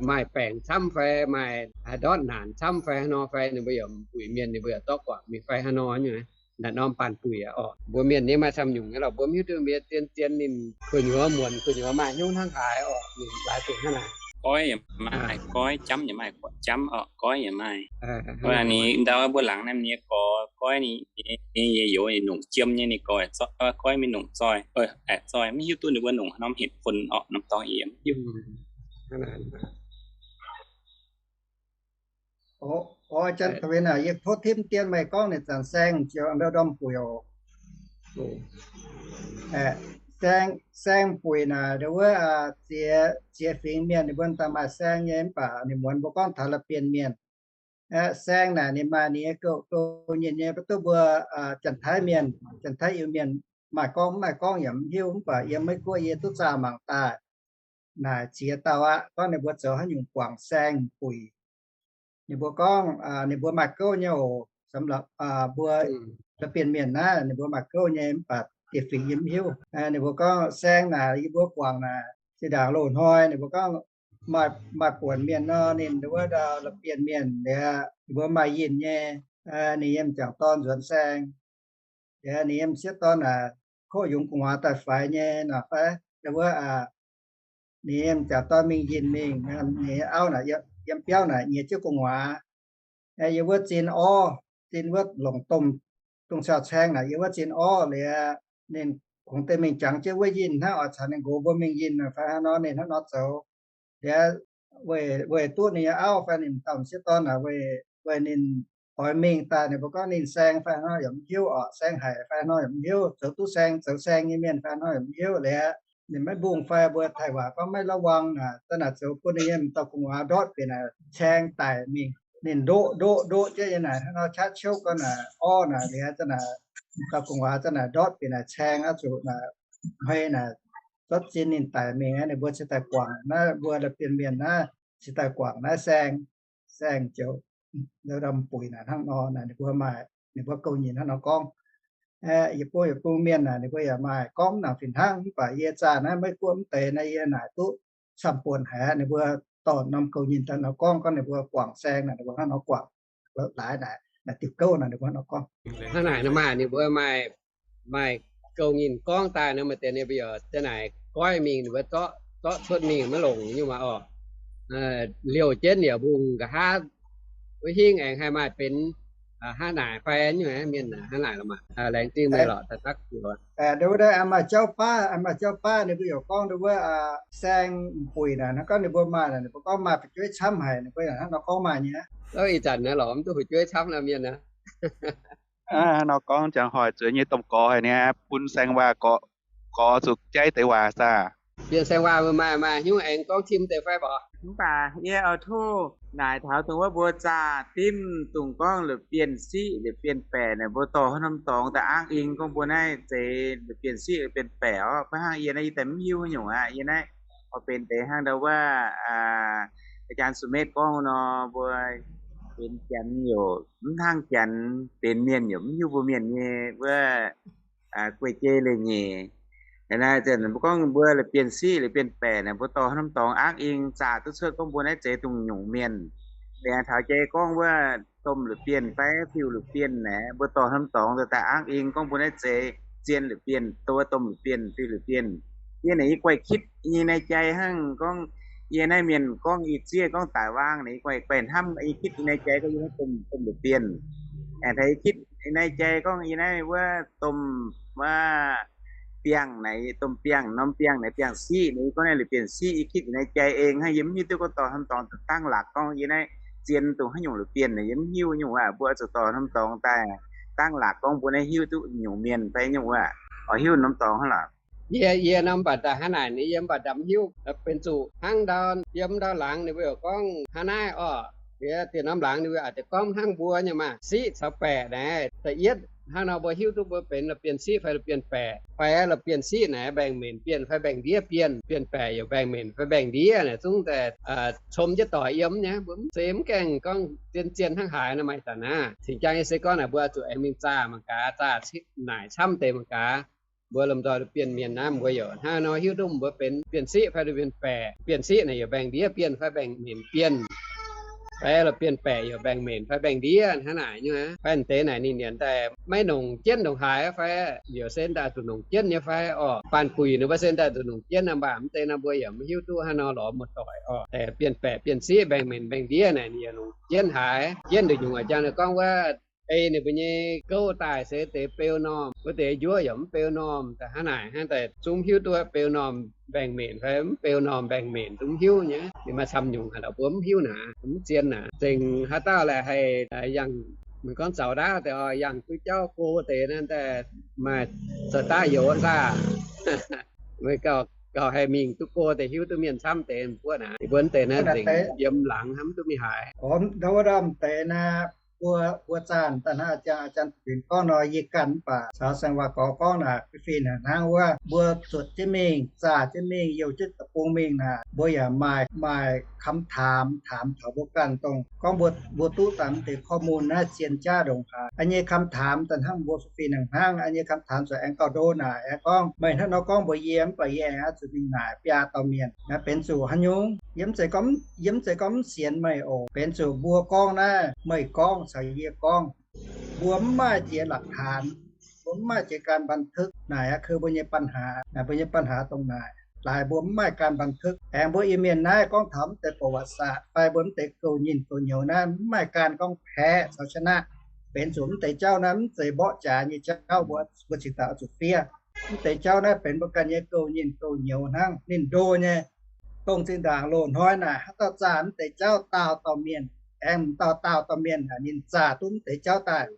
maaih baengc camv fai maaih haaix ndortv naanc camv fai haaix nor fai ninh mbuo yaac buic mienh ninh mbuo yaac zorqv guangc mingh fai haaix nor nyei. Naaiv norm baanh buic aqv orqc. Mbuo mienh nyei maaih camv nyungc nyei lorqc, mbuo mv hiuv duqv mienh zien zien ninh kuh nyuoz muonc kuh nyuoz maaih hnyouv hnangv haaix orqc, ninh laaix zuqc hnangv naaic. Goiv yaac maaih, goiv jamv yaac maaih, guatc jamv orqc, goiv yaac maaih. Ndau mbuo laangz naaiv nyei gorx goiv ninh, nyei youz ninh nongc jiem nyei ninh gorx, goiv mingh nongc zoih, aeqv, zoih mv hiuv duqv ninh mbuo nongc haaix norm hec fun orqc, norm dorngx yie mv hiuv. Ov, jan taux naaic yie tov tipv dien meih gorngv ninh zanc saeng ziouc ndau ndorm buic oc. Saeng, saeng buic naaic ndau wuov ziex, ziex fingx mienh ninh mbuo daaih maaih saeng nyei mv baac ninh muonz mbuo gorngv taux la'bienh mienh. Saeng naaic ninh maaih ninh nyei gouv, gouv nyinc nyei, mv duqv mbuo Janx-Taiv mienh, Janx-Taiv Iu-Mienh maaih gorngv mv maaih gorngv yaac mv hiuv, mv baac yiem Meiv Guoqv yie duqv zaah mangc daaih naaic ziex dauh aqv, gorngv ninh mbuo zoux haaix nyungc guangc saeng buic. Ninh mbuo gorngv ninh mbuo maaih gouv nyei oc, สำหรับ mbuo la'bienh mienh naaiv ninh mbuo maaih gouv nyei mv baac dieh fingx yie mv hiuv. Ninh mbuo gorngv saeng naaic yie mbuo guangc naaic zinh ndaangc loz-hnoi ninh mbuo gorngv maaih, maaih buonc mienh nor ninh ndau wuov ndau la'bienh mienh liuz ninh mbuo maaih yinh nyei, ninh yiem jangc dorn nzuonx saeng. Liuz ninh yiem sieqv dorn naaic koqv yungz gu'nguaaz daaih faix nyei nor fai ndau wuov ninh yiem jangc dorn mingh yinh mingh, ninh auv naaic yiem biauv naaic nyiex jienv gu'nguaaz. Yiem wuov zinh orv, zinh wuov longc domh, dongh cau caeng naaic yiem wuov zinh orv liuz ninh kungx deix mingh jangx jienv wuov yinh hnangv oix caux ninh nqox mbuo mingh yinh fai hnangv nor, ninh hnangv nor zoux. Liuz weic, weic duqv ninh nyei auv fai ninh dauh m'sieqv dorn naaic, weic ninh oix mingh daaih ninh mbuo gorngv ninh saeng fai hnangv nor yaac mv hiuv orqc, saeng haic fai hnangv nor yaac mv hiuv, zoux duqv saeng, zoux saeng nyei mienh fai hnangv nor yaac mv hiuv. Liuz ninh maiv mbungh fai mbuo Taiv waac gorngv maiv ระวัง naaic, daaih naaic zoux bun ninh nyei m'dauh gu'nguaaz ndortv bieqc naaic caeng daic mingh. Ninh ndoqv ndoqv ndoqv jienv nyei naaic hnangv nor qaqv ciouv gorn naaic orv naaic liuz za'naaic m'dauh gu'nguaaz za'naaic ndortv bieqc naaic caeng aqv, zuqc naaic hmei naaic zorqv zinh ninh daic mingh aqv. Ninh mbuo cingx daaih guangc naaiv, mbuo la'bienh mienh naaiv cingx daaih guangc naaiv saeng, saeng ziouc ndau ndorm buic naaic hnangv nor naaic ninh mbuo maaih, ninh mbuo gouv nyinc hnangv nor gorngv. Yietc bung yietc bung mienh naaic ninh mbuo yaac maaih gorngv mv nangc fih hnangv, mv baac yie zaah naaiv Meiv Guoqv mv deix naaiv yie naaic duqv camv-buonc haic aqv. Ninh mbuo dorh norm gouv nyinc daaih nor gorngv, gorngv ninh mbuo guangc saeng naaic ninh mbuo hnangv nor guangc. Laaix naaic, naaic diuh gouv naaic ninh mbuo hnangv nor gorngv. Hnangv naaic nor maaih ninh mbuo maaih, maaih gouv nyinc gorngv daaih nor maaih deix ninh mbuo yaac za'naaic goiv mingh ninh mbuo zorqv, zorqv cuotv mingh maiv longc nyungc maah orqc. Liouh jienv yaac mbungh nqa'haav wuov hingv aengx haih maaih benx hnangv naaic fai nyungc mienh hnangv naaic lorqc maah. Laengz zingh meih lorqc daaih daqv guoqv. Ndau wuov maaih jauv baav, maaih jauv baav ninh mbuo yaac gorngv ndau wuov saeng buic naaic, hnangv gorngv ninh mbuo maaih naaic, ninh mbuo gorngv maaih fu'jueiv camv haic, ninh mbuo yaac hnangv nor gorngv maaih nyei. Ih zanc naaiv lorz mv duqv fu'jueiv camv nor mienh aqv. Nor gorngv jangx hoic zueiz nyei domh gorx haic niaa, bun saeng-waac gorx zuqc jaiv deix waac saah? Bienh saeng-waac maaih maaih hnyouv aengx gorngv tim deix fai mv baac? Mv baac yie oix tov naaic taux dongh wuov mbuo zaah dimv dongh gorngv la'bienh siqv la'bienh baeqc naaic, mbuo dorh haaix norm dorngx daaih aangv ing gorngv mbuo naaiv zeiz la'bienh siqv la'bienh baeqc orqv. Mv hnangv yie naaiv yie daaih mv hiuv haaix nyungc aqv. Yie naaiv oix benx deix hnangv ndau wuov อาจารย์สุเมธ gorngv nor, mbuo benx janx youc mv hnangv janx, benx mienh youc mv hiuv mbuo mienh nyei wuov guei-jei leiz-nyeic. Naaiv mbuo gorngv mbuo la'bienh siqv la'bienh baeqc naaic, mbuo dorh haaix norm dorngx aangv ing zaah duqv cuotv gorngv mbuo naaiv zeiz dongh nyungc mienh. Liuz taux jai gorngv wuov domh la'bienh fai fiuv la'bienh naaic, mbuo dorh haaix norm dorngx daaih aangv ing gorngv mbuo naaiv zeiz zien la'bienh, dongh wuov domh la'bienh, fiuv la'bienh. Yie naaic yie guaix kitv nyei naaiv jai hnangv gorngv, yie naaiv mienh gorngv ih zieqv gorngv daic waang naaic, yie guaix guaix hnamv yie kitv nyei naaiv jai gorngv yie naaiv domh, domh la'bienh. Aengx taux yie kitv nyei naaiv jai gorngv yie naaiv wuov domh, wuov biangh naaic, domh biangh, norm biangh naaic, biangh siqv naaic, yie gorngv naaiv la'bienh siqv. Yie kitv nyei naaiv jai eng hnangv, yie mv hiuv duqv gorngv dorh norm dorngx dangv laaix gorngv yie naaiv zien dongh haaix nyungc la'bienh naaic, yie mv hiuv nyungc aqv. Mbuo oix zuqc dorh norm dorngx daaih dangv laaix gorngv mbuo naaiv hiuv duqv nyungc mienh fai nyungc aqv. Oix hiuv norm dorngx hnangv lorqc. Yie, yie norm mv baac daaih hnangv naaic, yie mv baac daaih mv hiuv. Benx zuqc hnangv ndau yiem ndau laangz ninh mbuo yaac gorngv hnangv naaiv orqc. Yie dien norm laangz ninh mbuo aah, deix gorngv hnangv mbuo nyei maah, siqv caux baeqc naaiv. Da'yietv hnangv nor mbuo hiuv duqv mbuo benx la'bienh siqv fai la'bienh baeqc, fai la'bienh siqv naaiv mbaengc-menc bienh fai mbaengc-ndiev bienh, bienh baeqc yaac mbaengc-menc fai mbaengc-ndiev naaic zungv daaih com jienv doic yiem nyei. Mbuo mv zeiz mv gaengh gorngv zien-zien hnangv haaix nor maaih daaih naaiv. Cingx jang yie se gorngv naaic mbuo zuqc aengx mingh zaah mangc gaax, zaah naaic camv deix mangc gaax. Mbuo lomh nzoih bienh mienh naaiv mbuo yaac hnangv nor hiuv duqv mbuo benx bienh siqv fai bienh baeqc. Bienh siqv naaic yaac mbaengc-ndiev bienh fai mbaengc-menc bienh, fai la'bienh baeqc yaac mbaengc-menc fai mbaengc-ndiev hnangv naaic nyei. Fai deix naaic ninh nyanc daaih maiv nongc jienv ndongc haaix fai, yaac se daaih zuqc nongc jienv nyei fai orqc. Baanh guic ninh mbuo se daaih zuqc nongc jienv, mv baac mv zeiz nor mbuo yaac mv hiuv duqv hnangv nor lorz muoz-doic orqc. Bienh baeqc bienh siqv mbaengc-menc mbaengc-ndiev naaic ninh yaac nongc jienv haic. Jienv nduqc nyungc a'jang ninh gorngv wuov ei ninh mbuo nyei gouv daaih se deix beu normh, wuov deix njuov yaac mv beu normh, daaih hnangv naaic hnangv daaih zungv hiuv duqv beu normh mbaengc-menc fai mv beu normh mbaengc-menc zungv hiuv nyei. Ninh maaih camv nyungc haaix dauh mbuo mv hiuv naaic, mv zien naaic. Zengc haaix dauh laaic haih yangh, meih gorngv zaux ndaauv deix oc, yangh duqv jauv go deix naaiv daaih maaih zaux ndaauv youz nqaah. Meih gauh haih mingh duqv go deix hiuv duqv mienh camv deix mbuo naaic. Yie mbuo deix naaiv nzengc yiem laangz hnamv duqv mingh haaix. Ndau wuov ndorm deix naaiv mbuo, mbuo zaah daaih hnangv a'jang, a'jang Fingx gorngv nor, yie ganh mv baac caux saeng-waac gorx gorngv naaic, fih hnangv wuov mbuo zuotc jienv mingh, zaah jienv mingh, youh jienv deic-bung mingh naaic, mbuo yaac maaih, maaih คำถาม ถาม taux mbuo ganh dongh gorngv mbuo, mbuo duqv daaih mv deix ข้อมูล naaiv zien jaav ndongc haaix. An nyei คำถาม daaih hnangv mbuo fih hnangv hnangv, an nyei คำถาม zuqc aengx gauh ndo naaic aengx gorngv meih hnangv nor gorngv mbuox yie mv baac yie aengx oix zuqc mingh naaic biaa dauh mienh naaiv benx zuqc haaix nyungc. Yie mv zeiz gorngv, yie mv zeiz gorngv mv sienx meih oc. Benx zuqc mbuo gorngv naaiv, meih gorngv caux yie gorngv, mbuo mv maaih jiex หลักฐาน, mbuo mv maaih jiex การบันทึก naaic aqv. Keu mbuo nyei ปัญหา naaic, mbuo nyei ปัญหา dongh naaic. Laaix mbuo mv maaih การบันทึก. Aengx mbuo Iu-Mienh naaiv gorngv taux mv deix ประวัติศาสตร์ fai mbuo mv deix gouv nyinh gouv nyouz naaiv mv maaih การ gorngv แพ้ caux ชนะ. Benx zuqc mv deix jauv naaiv mv zeiz mborqv jaax nyei jauv, mbuo, mbuo cingx daaih oix zuqc fiev. Mv deix jauv naaiv benx mbuo ganh nyei gouv nyinh gouv nyouz hnangv, ninh ndo nyei. Dongh zinh ndaangc loz-hnoi naaic haaix dauh zaah mv deix jauv daauh dauh mienh, aengx m'dauh daauh dauh mienh, ninh zaah duqv mv deix jauv daaih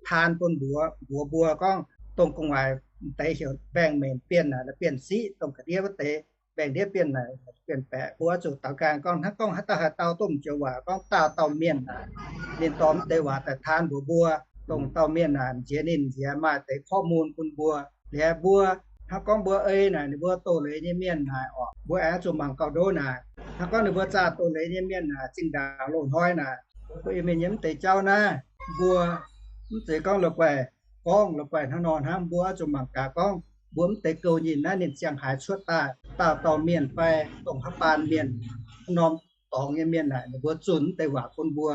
taan bun mbuox, mbuox mbuo gorngv dongh gu'nguaaic mv deix heuc mbaengx-menc bienh naaic, la'bienh siqv, dongh ga'ndiev wuov deix mbaengx-ndiev bienh naaic, bienh baeqc. Mbuo oix zuqc daaux ganh gorngv hnangv, gorngv haaix dauh haaix dauh duqv m'joux waac gorngv daauh dauh mienh naaic, ninh dorh mv deix waac daaih taan mbuox mbuo, dongh dauh mienh naaic m'nziex ninh m'nziex maaih deix ข้อมูล bun mbuo. Liuz mbuo hnangv gorngv mbuo ei naaic ninh mbuo doz-leiz nyei mienh naaic orqc, mbuo aengx zuqc mangc gauh ndo naaic. Hnangv gorngv ninh mbuo zaah doz-leiz nyei mienh naaic, zinh ndaangc loz-hnoi naaic, mbuo Iu-Mienh nyei mv deix jauv naaiv, mbuo mv zeiz gorngv la'guaih gorngv la'guaih hnangv nor hnangv. Mbuo oix zuqc mangc gaax gorngv mbuo mv deix gouv nyinh naaiv ninh ziangh haaix cuotv daaih, daauh dauh mienh fai dongh haaix baan mienh, haaix norm dorngx nyei mienh naaic, ninh mbuo zunh mv deix waac bun mbuo,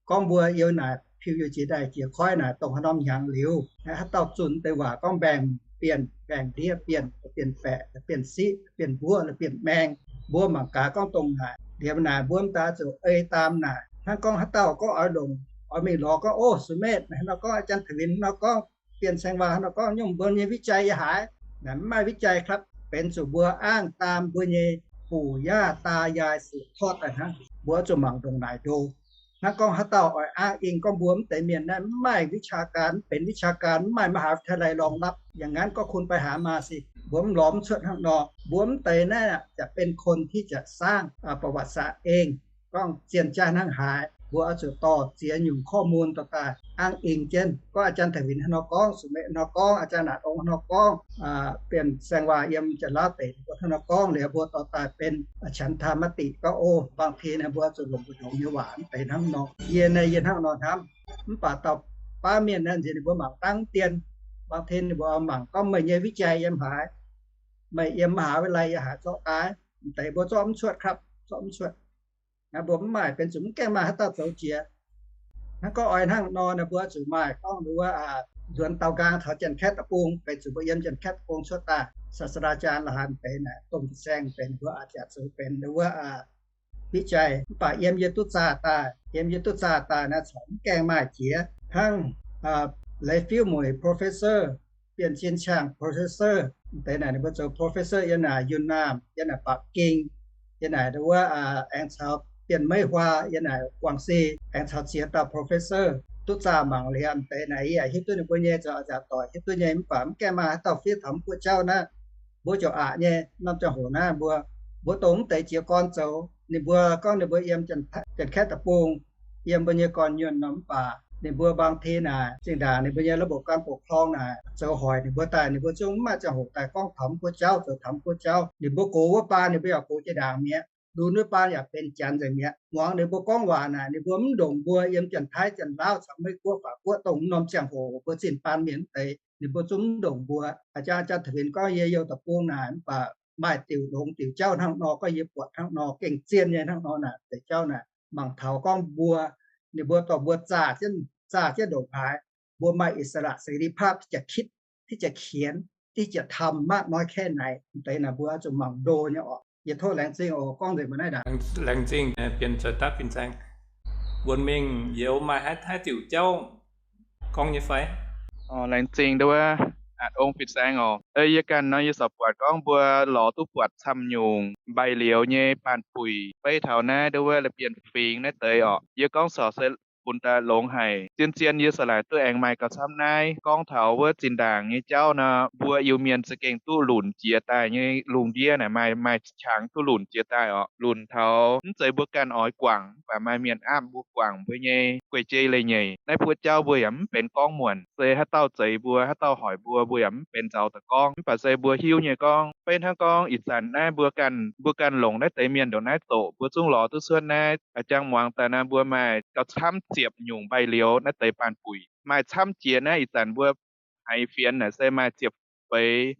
gorngv mbuo youh naaic piu youh jiex daaih jiex koiv naaic dongh haaix norm hnyangx liuz, haaix dauh zunh mv deix waac gorngv mbaengx bienh, mbaengx-ndiev bienh, bienh baeqc, bienh siqv, bienh mbuov, bienh maeng. Mbuo mangc gaax gorngv dongh naaic. Liuz naaic mbuo mv daaih zuqc ei daam naaic. Hnangv gorngv haaix dauh gorngv oix longc, oix mingh lorz gorngv, O, Su Metv, hnangv nor gorngv, Aa Jaan Taux Win hnangv nor gorngv, Bienh Saeng Waac hnangv nor gorngv, nyungc mbuo nyei วิจัย yaac haiz naaic mv maaih วิจัย ครับ. Benx zuqc mbuo aangv daam mbuo nyei ปู่ย่าตายาย สืบทอด daaih hnangv. Mbuo zuqc mangc ndongc naaic ndo. Hnangv gorngv haaix dauh oix อ้างอิง gorngv mbuo mv deix mienh naaiv mv maaih วิชาการ, mv benx วิชาการ, mv maaih มหาวิทยาลัยรองรับ, อย่างนั้นก็คุณไปหามาสิ. Mbuo mv lorz mv cuotv hnangv nor. Mbuo mv deix naaiv จะเป็นคนที่จะสร้างประวัติศาสตร์เอง. Gorngv zien jaav hnangv haaix, mbuo oix zuqc dorh ziex nyungc ข้อมูล dorh daaih อ้างอิง jienv. Gorngv อาจารย์ Thảo Vinh hnangv nor gorngv, Sue Mei hnangv nor gorngv, อาจารย์ A'nongx hnangv nor gorngv, Bienh Saeng Waac yiem Janx-Lauv deic ninh mbuo hnangv nor gorngv liuz, mbuo dorh daaih benx ฉันทามติ gorngv, o, บางที naaiv mbuo zuqc longc mbu'ndongx nyei waac mv deix hnangv nor. Yie naaiv yie hnangv nor hnamv. Mv baac dauh baav mienh naaiv nziex ninh mbuo mangc dangv dien, บางที ninh mbuo mangc gorngv meih nyei วิจัย yiem haaix, meih yiem มหาวิทยาลัย yiem haaix zorqv daaih, mv deix mbuo zorqv mv cuotv ครับ, zorqv mv cuotv. Naaiv mbuo mv maaih, benx zuqc mv gaengh maaih haaix dauh zoux jiex. Hnangv gorngv oix hnangv nor naaiv, mbuo zuqc maaih gorngv nduov, nzuonx daaux nqaang taux Janx-Kaeqv deic-bung, benx zuqc mbuo yiem Janx-Kaeqv deic-bung cuotv daaih, ศาสตราจารย์ la'haaix mv deix naaic, domh fin-saeng benx mbuo a'jatv zoux benx nduov, วิจัย. Mv baac yiem yie duqv zaah daaih, yiem yie duqv zaah daaih naaiv corc mv gaengh maaih jiex. Hnangv Leiz Fiuv Mueic professor, Bienh Sin Qang professor, mv deix naaic ninh mbuo zoux professor yiem naaic Yunnan, yiem naaic Baqv Ging, yiem naaic nduov, aengx caux Bienh Meiv Huaa yiem naaic Guangv Se, aengx caux ziex dauh professor duqv zaah mangc liuz, mv deix naaic yie yaac hiuv duqv ninh mbuo nyei zoux a'jaax doic, hiuv duqv nyei. Mv baac mv gaengh maaih haaix dauh fiev taux mv buoqv jauv naaiv, mbuo ziouc aqc nyei. Norm ziangh hoc naaiv mbuo, mbuo dongh mv deix jiex gorn zoux, ninh mbuo gorngv ninh mbuo yiem Janx-Kaeqv deic-bung, yiem mbuo nyei gorn-nyuonh nor. Mv baac ninh mbuo บางที naaic zinh ndaangc ninh mbuo nyei ระบบการปกครอง naaic zoux hoic ninh mbuo daaih, ninh mbuo zungv mv maaih ziangh hoc daaih gorngv taux mv buoqv jauv, zoux taux mv buoqv jauv. Ninh mbuo gox wuov baan ninh mbuo yaac gox jiex ndaangc mi'aqv. Lunx wuov baan yaac benx Janx nzengc mi'aqv. Muangx ninh mbuo gorngv waac naaic, ninh mbuo mv ndongc mbuo yiem Janx-Taiv, Janx-Lauv caux Meiv-Guoqv, Faac-Guoqv dongh norm ziangh hoc mbuo zinh baan mienh mv deix, ninh mbuo zungv mv ndongc mbuo. A'jang, A'jang Taux Winx gorngv yie youh da'bung naaic, mv baac maaih diuc longx diuc jauv hnangv nor, gorngv yie buatc hnangv nor gengh zien nyei hnangv nor naaic, deix jauv naaic mangc taux gorngv mbuo, ninh mbuo dorh mbuo zaah jienv, zaah jienv ndongc haaix, mbuo maaih อิสระเสรีภาพที่จะคิด ที่จะเขียน ที่จะทำมากน้อยแค่ไหน deix naaic mbuo oix zuqc mangc ndo nyei oc. Yie tov laengz zingh oc, gorngv nzengc mbuo naaiv ndaangc. Laengz zingh, Bienh Zoih Dapv fin-saeng. Wuonh mingh youz maaih haaix diuc jauv gorngv nyei fai? Laengz zingh nduov, a'ong fin-saeng oc. Yie ganh nor yie corc buatc gorngv mbuo lorz duqv buatc camv nyungc mbaih liouz nyei baanh buic beiv taux naaiv nduov la'bienh fingx naaiv deix oc. Yie gorngv corc se bun daaih longx haic. Zien-zien yie sa'laaic duqv aengx maaih gauh camv naaiv gorngv taux wuov zinh ndaangc nyei jauv nor, mbuo Iu-Mienh za'gengh duqv lunc jiex daaih nyei lungh ndiev naaic maaih, maaih qangx duqv lunc jiex daaih oc. Lunc taux mv zeiz mbuo ganh oix guangc, mv baac maaih mienh aapv mbuo guangc mbuo nyei guei-jei leiz-nyeic. Naaiv buoqv jauv mbuo yaac mv benx gorngv muonc, se haaix dauh zeix mbuo, haaix dauh hoic mbuo, mbuo yaac mv benx nzauz daaih gorngv. Mv baac se mbuo hiuv nyei gorngv, beiv hnangv gorngv ih zanc naaiv mbuo ganh, mbuo ganh longc naaiv deix mienh ndongc naaiv doqc, mbuo zungv lorz duqv cuotv naaiv. A'jang muangx daaih naaiv mbuo maaih gauh camv ziepc nyungc mbaih liouz naaiv deix baanh buic. Maaih camv jiex naaiv ih zanc mbuo haiz fienx naaic se maaih ziepc feix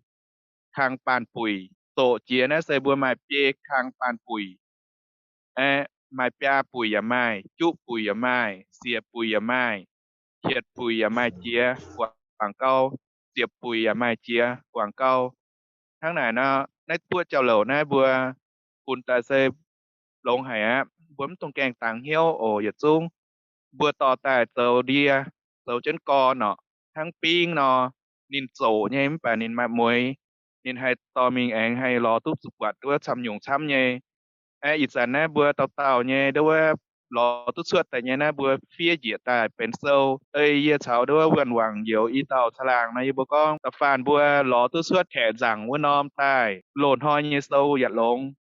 kang baanh buic. Doqc jiex naaiv se mbuo maaih biei kang baanh buic. Aeqv, maaih biaa buic yaac maaih, juqv buic yaac maaih, siec buic yaac maaih, hietc buic yaac maaih jiex guangc gau, ziepc buic yaac maaih jiex guangc gau. Hnangv naaic nor, naaiv buoqv jauv-louc naaiv mbuo bun daaih se longx haic aqv. Mbuo mv dungx gaengh dangx hnyouv oc. Yietc zungv mbuo dorh daaih zoux ndie, zoux jienv gorn orqc. Hnangv bingv nor, ninh zoqc nyei mv baac ninh maaih mueix. Ninh haih dorh mingh aengx haih lorz duqv zuqc buatc nduov camv nyungc camv nyei. Aeqv, ih zanc naaiv mbuo dauh dauh nyei nduov lorz duqv cuotv daaih nyei naaiv mbuo fiev njiec daaih benx sou. Ei yie caux nduov wuonh wangc youz i dauh caangh laangh nor, yie mbuo gorngv da'faanh mbuo lorz duqv cuotv kaeqv nzaangc wuov norm daaih, loz-hnoi nyei sou yaac longx,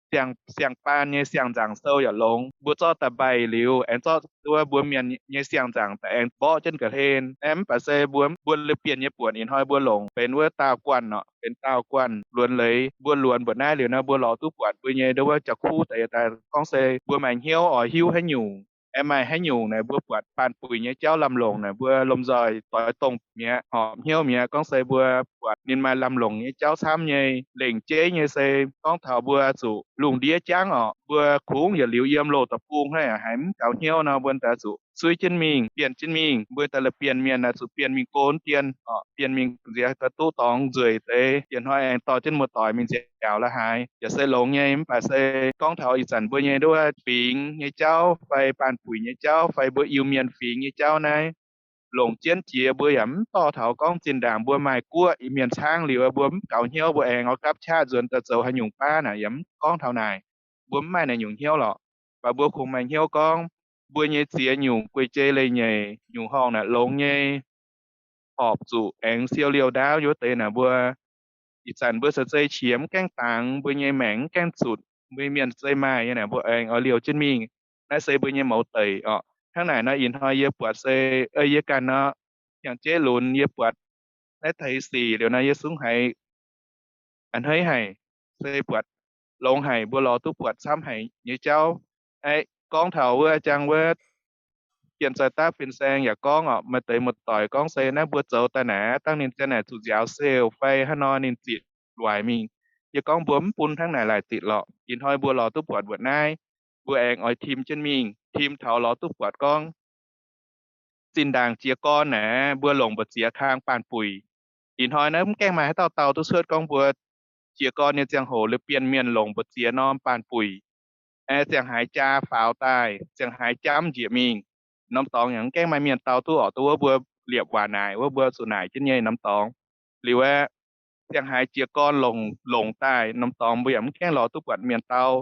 siang-baan nyei siang-nzaangc sou yaac longx. Mbuo zorqv daaih mbaih liuz aengx zorqv nduov mbuo mienh nyei siang-nzaangc daaih aengx mborqv jienv ga'hlen. Aeqv, mv baac se mbuo, mbuo leiz-bienh nyei buonc ih hnoi mbuo longc benx wuov daauh guanh orqc, benx daauh guanh luonx leiz. Mbuo luonx mbuoqc naaiv liuz nor, mbuo lorz duqv buatc mbuo nyei nduov wuov jaax-kuv daaih, daaih gorngv se mbuo maaih hnyouv oix hiuv haaix nyungc, aeqv, maaih haaix nyungc naaic mbuo buatc baanh buic nyei jauv lamh longc naaic, mbuo lomh nzoih doix dongh mi'aqv, horpc hnyouv mi'aqv. Gorngv se mbuo buatc ninh maaih lamh longc nyei jauv camv nyei, lengc jeiv nyei se gorngv taux mbuo zuqc lungh ndiev jangv orqc, mbuo kungx yietc liuz yiem loz deic-bung hnangv, haiz mv gaux hnyouv nor, mbuo daaih zuqc suiv jienv mingh, bienh jienv mingh. Mbuo daaih la'bienh mienh naaic zuqc bienh mingh go dien orqc, bienh mingh nziex daaih duqv dorngx nzueic deix, dieh hnoi aengx dorh jienv muoz-doic mingh nziaauc la'haaix, yaac se longx nyei. Mv baac se gorngv taux ih zanc mbuo nyei nduov fingx nyei jauv fai baanh buic nyei jauv fai mbuo Iu-Mienh fingx nyei jauv naaiv, longc jienv jiex mbuo yaac mv dorh taux gorngv zinh ndaangc mbuo maaih guoqv Iu-Mienh caangv liuz, mbuo mv gaux hnyouv, mbuo aengx oix gapv qaqv nzuonx daaih zoux haaix nyungc baav naaic, yaac mv gorngv taux naaic. Mbuo mv maaih naaic nyungc hnyouv lorqc. Mv baac mbuo kungx maaih hnyouv gorngv mbuo nyei ziex nyungc guei-jei leiz-nyeic nyungc horngh naaic longx nyei, horpc zuqc aengx siou liouh ndaauv nyei wuov deix naaic mbuo ih zanc mbuo se zeiz qiex mv gaengh dangx, mbuo nyei maengc mv gaengh zutc, mbuo nyei mienh zeiz maaih nyei naaic mbuo aengx oix liouh jienv mingh. Naaiv se mbuo nyei mouz deic orqc. Hnangv naaic nor ih hnoi yie buatc se, yie ganh nor, yangh jeiv lunx yie buatc naaiv deix sic liuz nor yie zungv haiz a'hneiv haic, se buatc longx haic, mbuo lorz duqv buatc camv haic nyei jauv. Aeqv, gorngv taux wuov jang wuov Bienh Zaih Dapv fin-saeng yaac gorngv orqc, maaih deix muoz-doic gorngv se naaiv mbuo zoux daaih naaic dangh ninh ziang naaic zuqc nziaaux siou fai hnangv nor ninh zitc waaic mingh. Yie gorngv mbuo mv bun hnangv naaic laaic zitc lorqc. Ih hnoi mbuo lorz duqv buatc mbuoqc naaiv, mbuo aengx oix tim jienv mingh, tim taux lorz duqv buatc gorngv zinh ndaangc jiez gorn naaic mbuo longc mbu'ziex kang baanh buic. Ih hnoi naaiv mv gaengh maaih haaix dauh dau duqv cuotv gorngv mbuo jiez gorn nyei ziangh hoc liuz bienh mienh longc mbu'ziex norm baanh buic, ziangh haaix jaa faaux daaih, ziangh haaix jamv njiec mingh. Norm dorngx yaac mv gaengh maaih mienh dau duqv orqc, duqv wuov mbuo liepc waac naaic wuov mbuo zuqc naaic jienv nyei norm dorngx. Liuz aeqv, ziangh haaix jiez gorn longc, longc daaih norm dorngx mbuo yaac mv gaengh lorz duqv buatc mienh dau.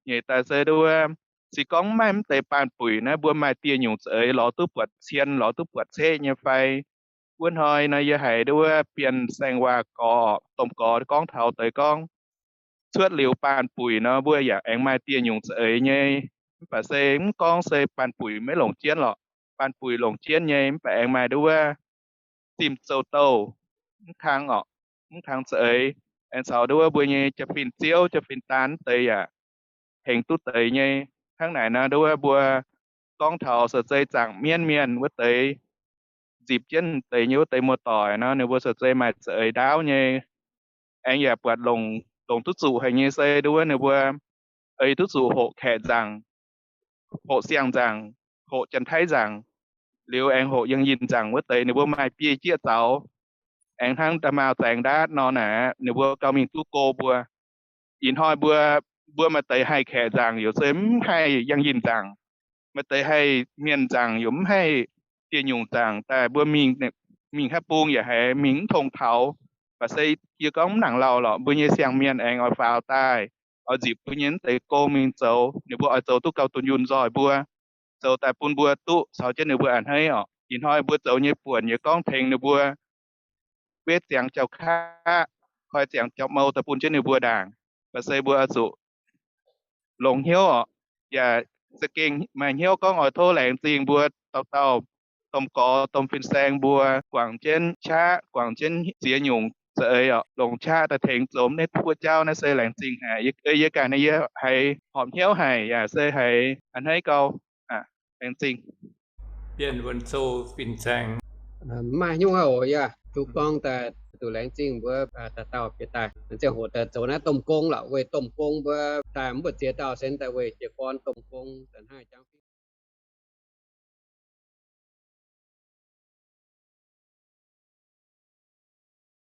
Nyeic daaih se duqv wuov, se gorngv mv maaih mv deix baanh buic naaiv mbuo maaih dieh nyungc za'eix lorz duqv buatc cien, lorz duqv buatc ceqv nyei fai? Wuov hnoi nor yie haiz duqv wuov Bienh Saeng Waac Gorx, Domh Gorx gorngv taux deix gorngv, cuotv liuz baanh buic nor mbuo yaac aengx maaih dieh nyungc za'eix nyei. Mv baac se mv gorngv se baanh buic maiv longc jienv lorqc. Baanh buic longc jienv nyei mv baac aengx maaih duqv wuov zimh zoux douh, mv kang orqc, mv kang za'eix, aengx caux duqv wuov mbuo nyei jaa-fin ziouv, jaa-fin daan deix yaac tengx duqv deix nyei. Hnangv naaic nor duqv wuov mbuo gorngv taux se zeiz zaangc mienv mienh wuov deix nzipc jienv deix nyei wuov deix muoz-doic nor ninh mbuo se zeiz maaih za'eix ndaauv nyei. Aengx yaac buatc longc, longc duqv zuqc haic nyei se duqv wuov ninh mbuo ei duqv zuqc hoqc kaeqv nzaangc, hoqc siang-nzaangc, hoqc janx-taiv nzaangc, liuz aengx hoqc yangh yinh nzaangc wuov deix ninh mbuo maaih biei jieqv zaux. Aengx hnangv da'maauh zaengx ndaatv nor naaic ninh mbuo gauh mingh duqv go mbuo. Ih hnoi mbuo, mbuo maaih deix haih kaeqv nzaangc yaac se mv haih yangh yinh nzaangc, maaih deix haih mienh nzaangc yaac mv haih dieh nyungc nzaangc daaih mbuo mingh, mingh haaix bung yaac haiz mingh mv tong taux. Baac se yie gorngv mv nangc lauh lorqc, mbuo nyei siang-mienh aengx oix faaux daaih, oix nzipc mbuo nyei mv deix gong mingh zoux, ninh mbuo oix zoux duqv gauh dunh yunh nzoih mbuo, zoux daaih bun mbuo duqv caux jienv ninh mbuo a'hneiv orqc. Ih hnoi mbuo zoux nyei buonc yie gorngv tengx ninh mbuo wetv ziangx jauv-kaqv, koi ziangx jauv-mou daaih bun jienv ninh mbuo ndaangc. Baac se mbuo oix zuqc longx hnyouv orqc, yaac za'gengh maaih hnyouv gorngv oix tov laengz zingh mbuo dauh dauh, domh gorx domh fin-saeng mbuo guangc jienv qaqv, guangc jienv ziex nyungc za'eix orqc, longc qaqv daaih tengx zoux naaiv buo jauv naaiv se laengz zingh haic. Yie ganh naaiv yie haiz horpc hnyouv haic yaac se haiz a'hneiv gau. Laengz zingh. Bienh Wuonh Sou fin-saeng. Maaih hnyouv haic oc. Yaac zuqc gorngv daaih zuqc laengz zingh mbuo dauh dauh bieqc daaih. Ziangh hoc daaih zoux naaiv domh gong lorqc, weic domh gong mbuo daaih mv buatc ziex dauh se daaih weic jiez gorn domh gong daaih hnangv jangv.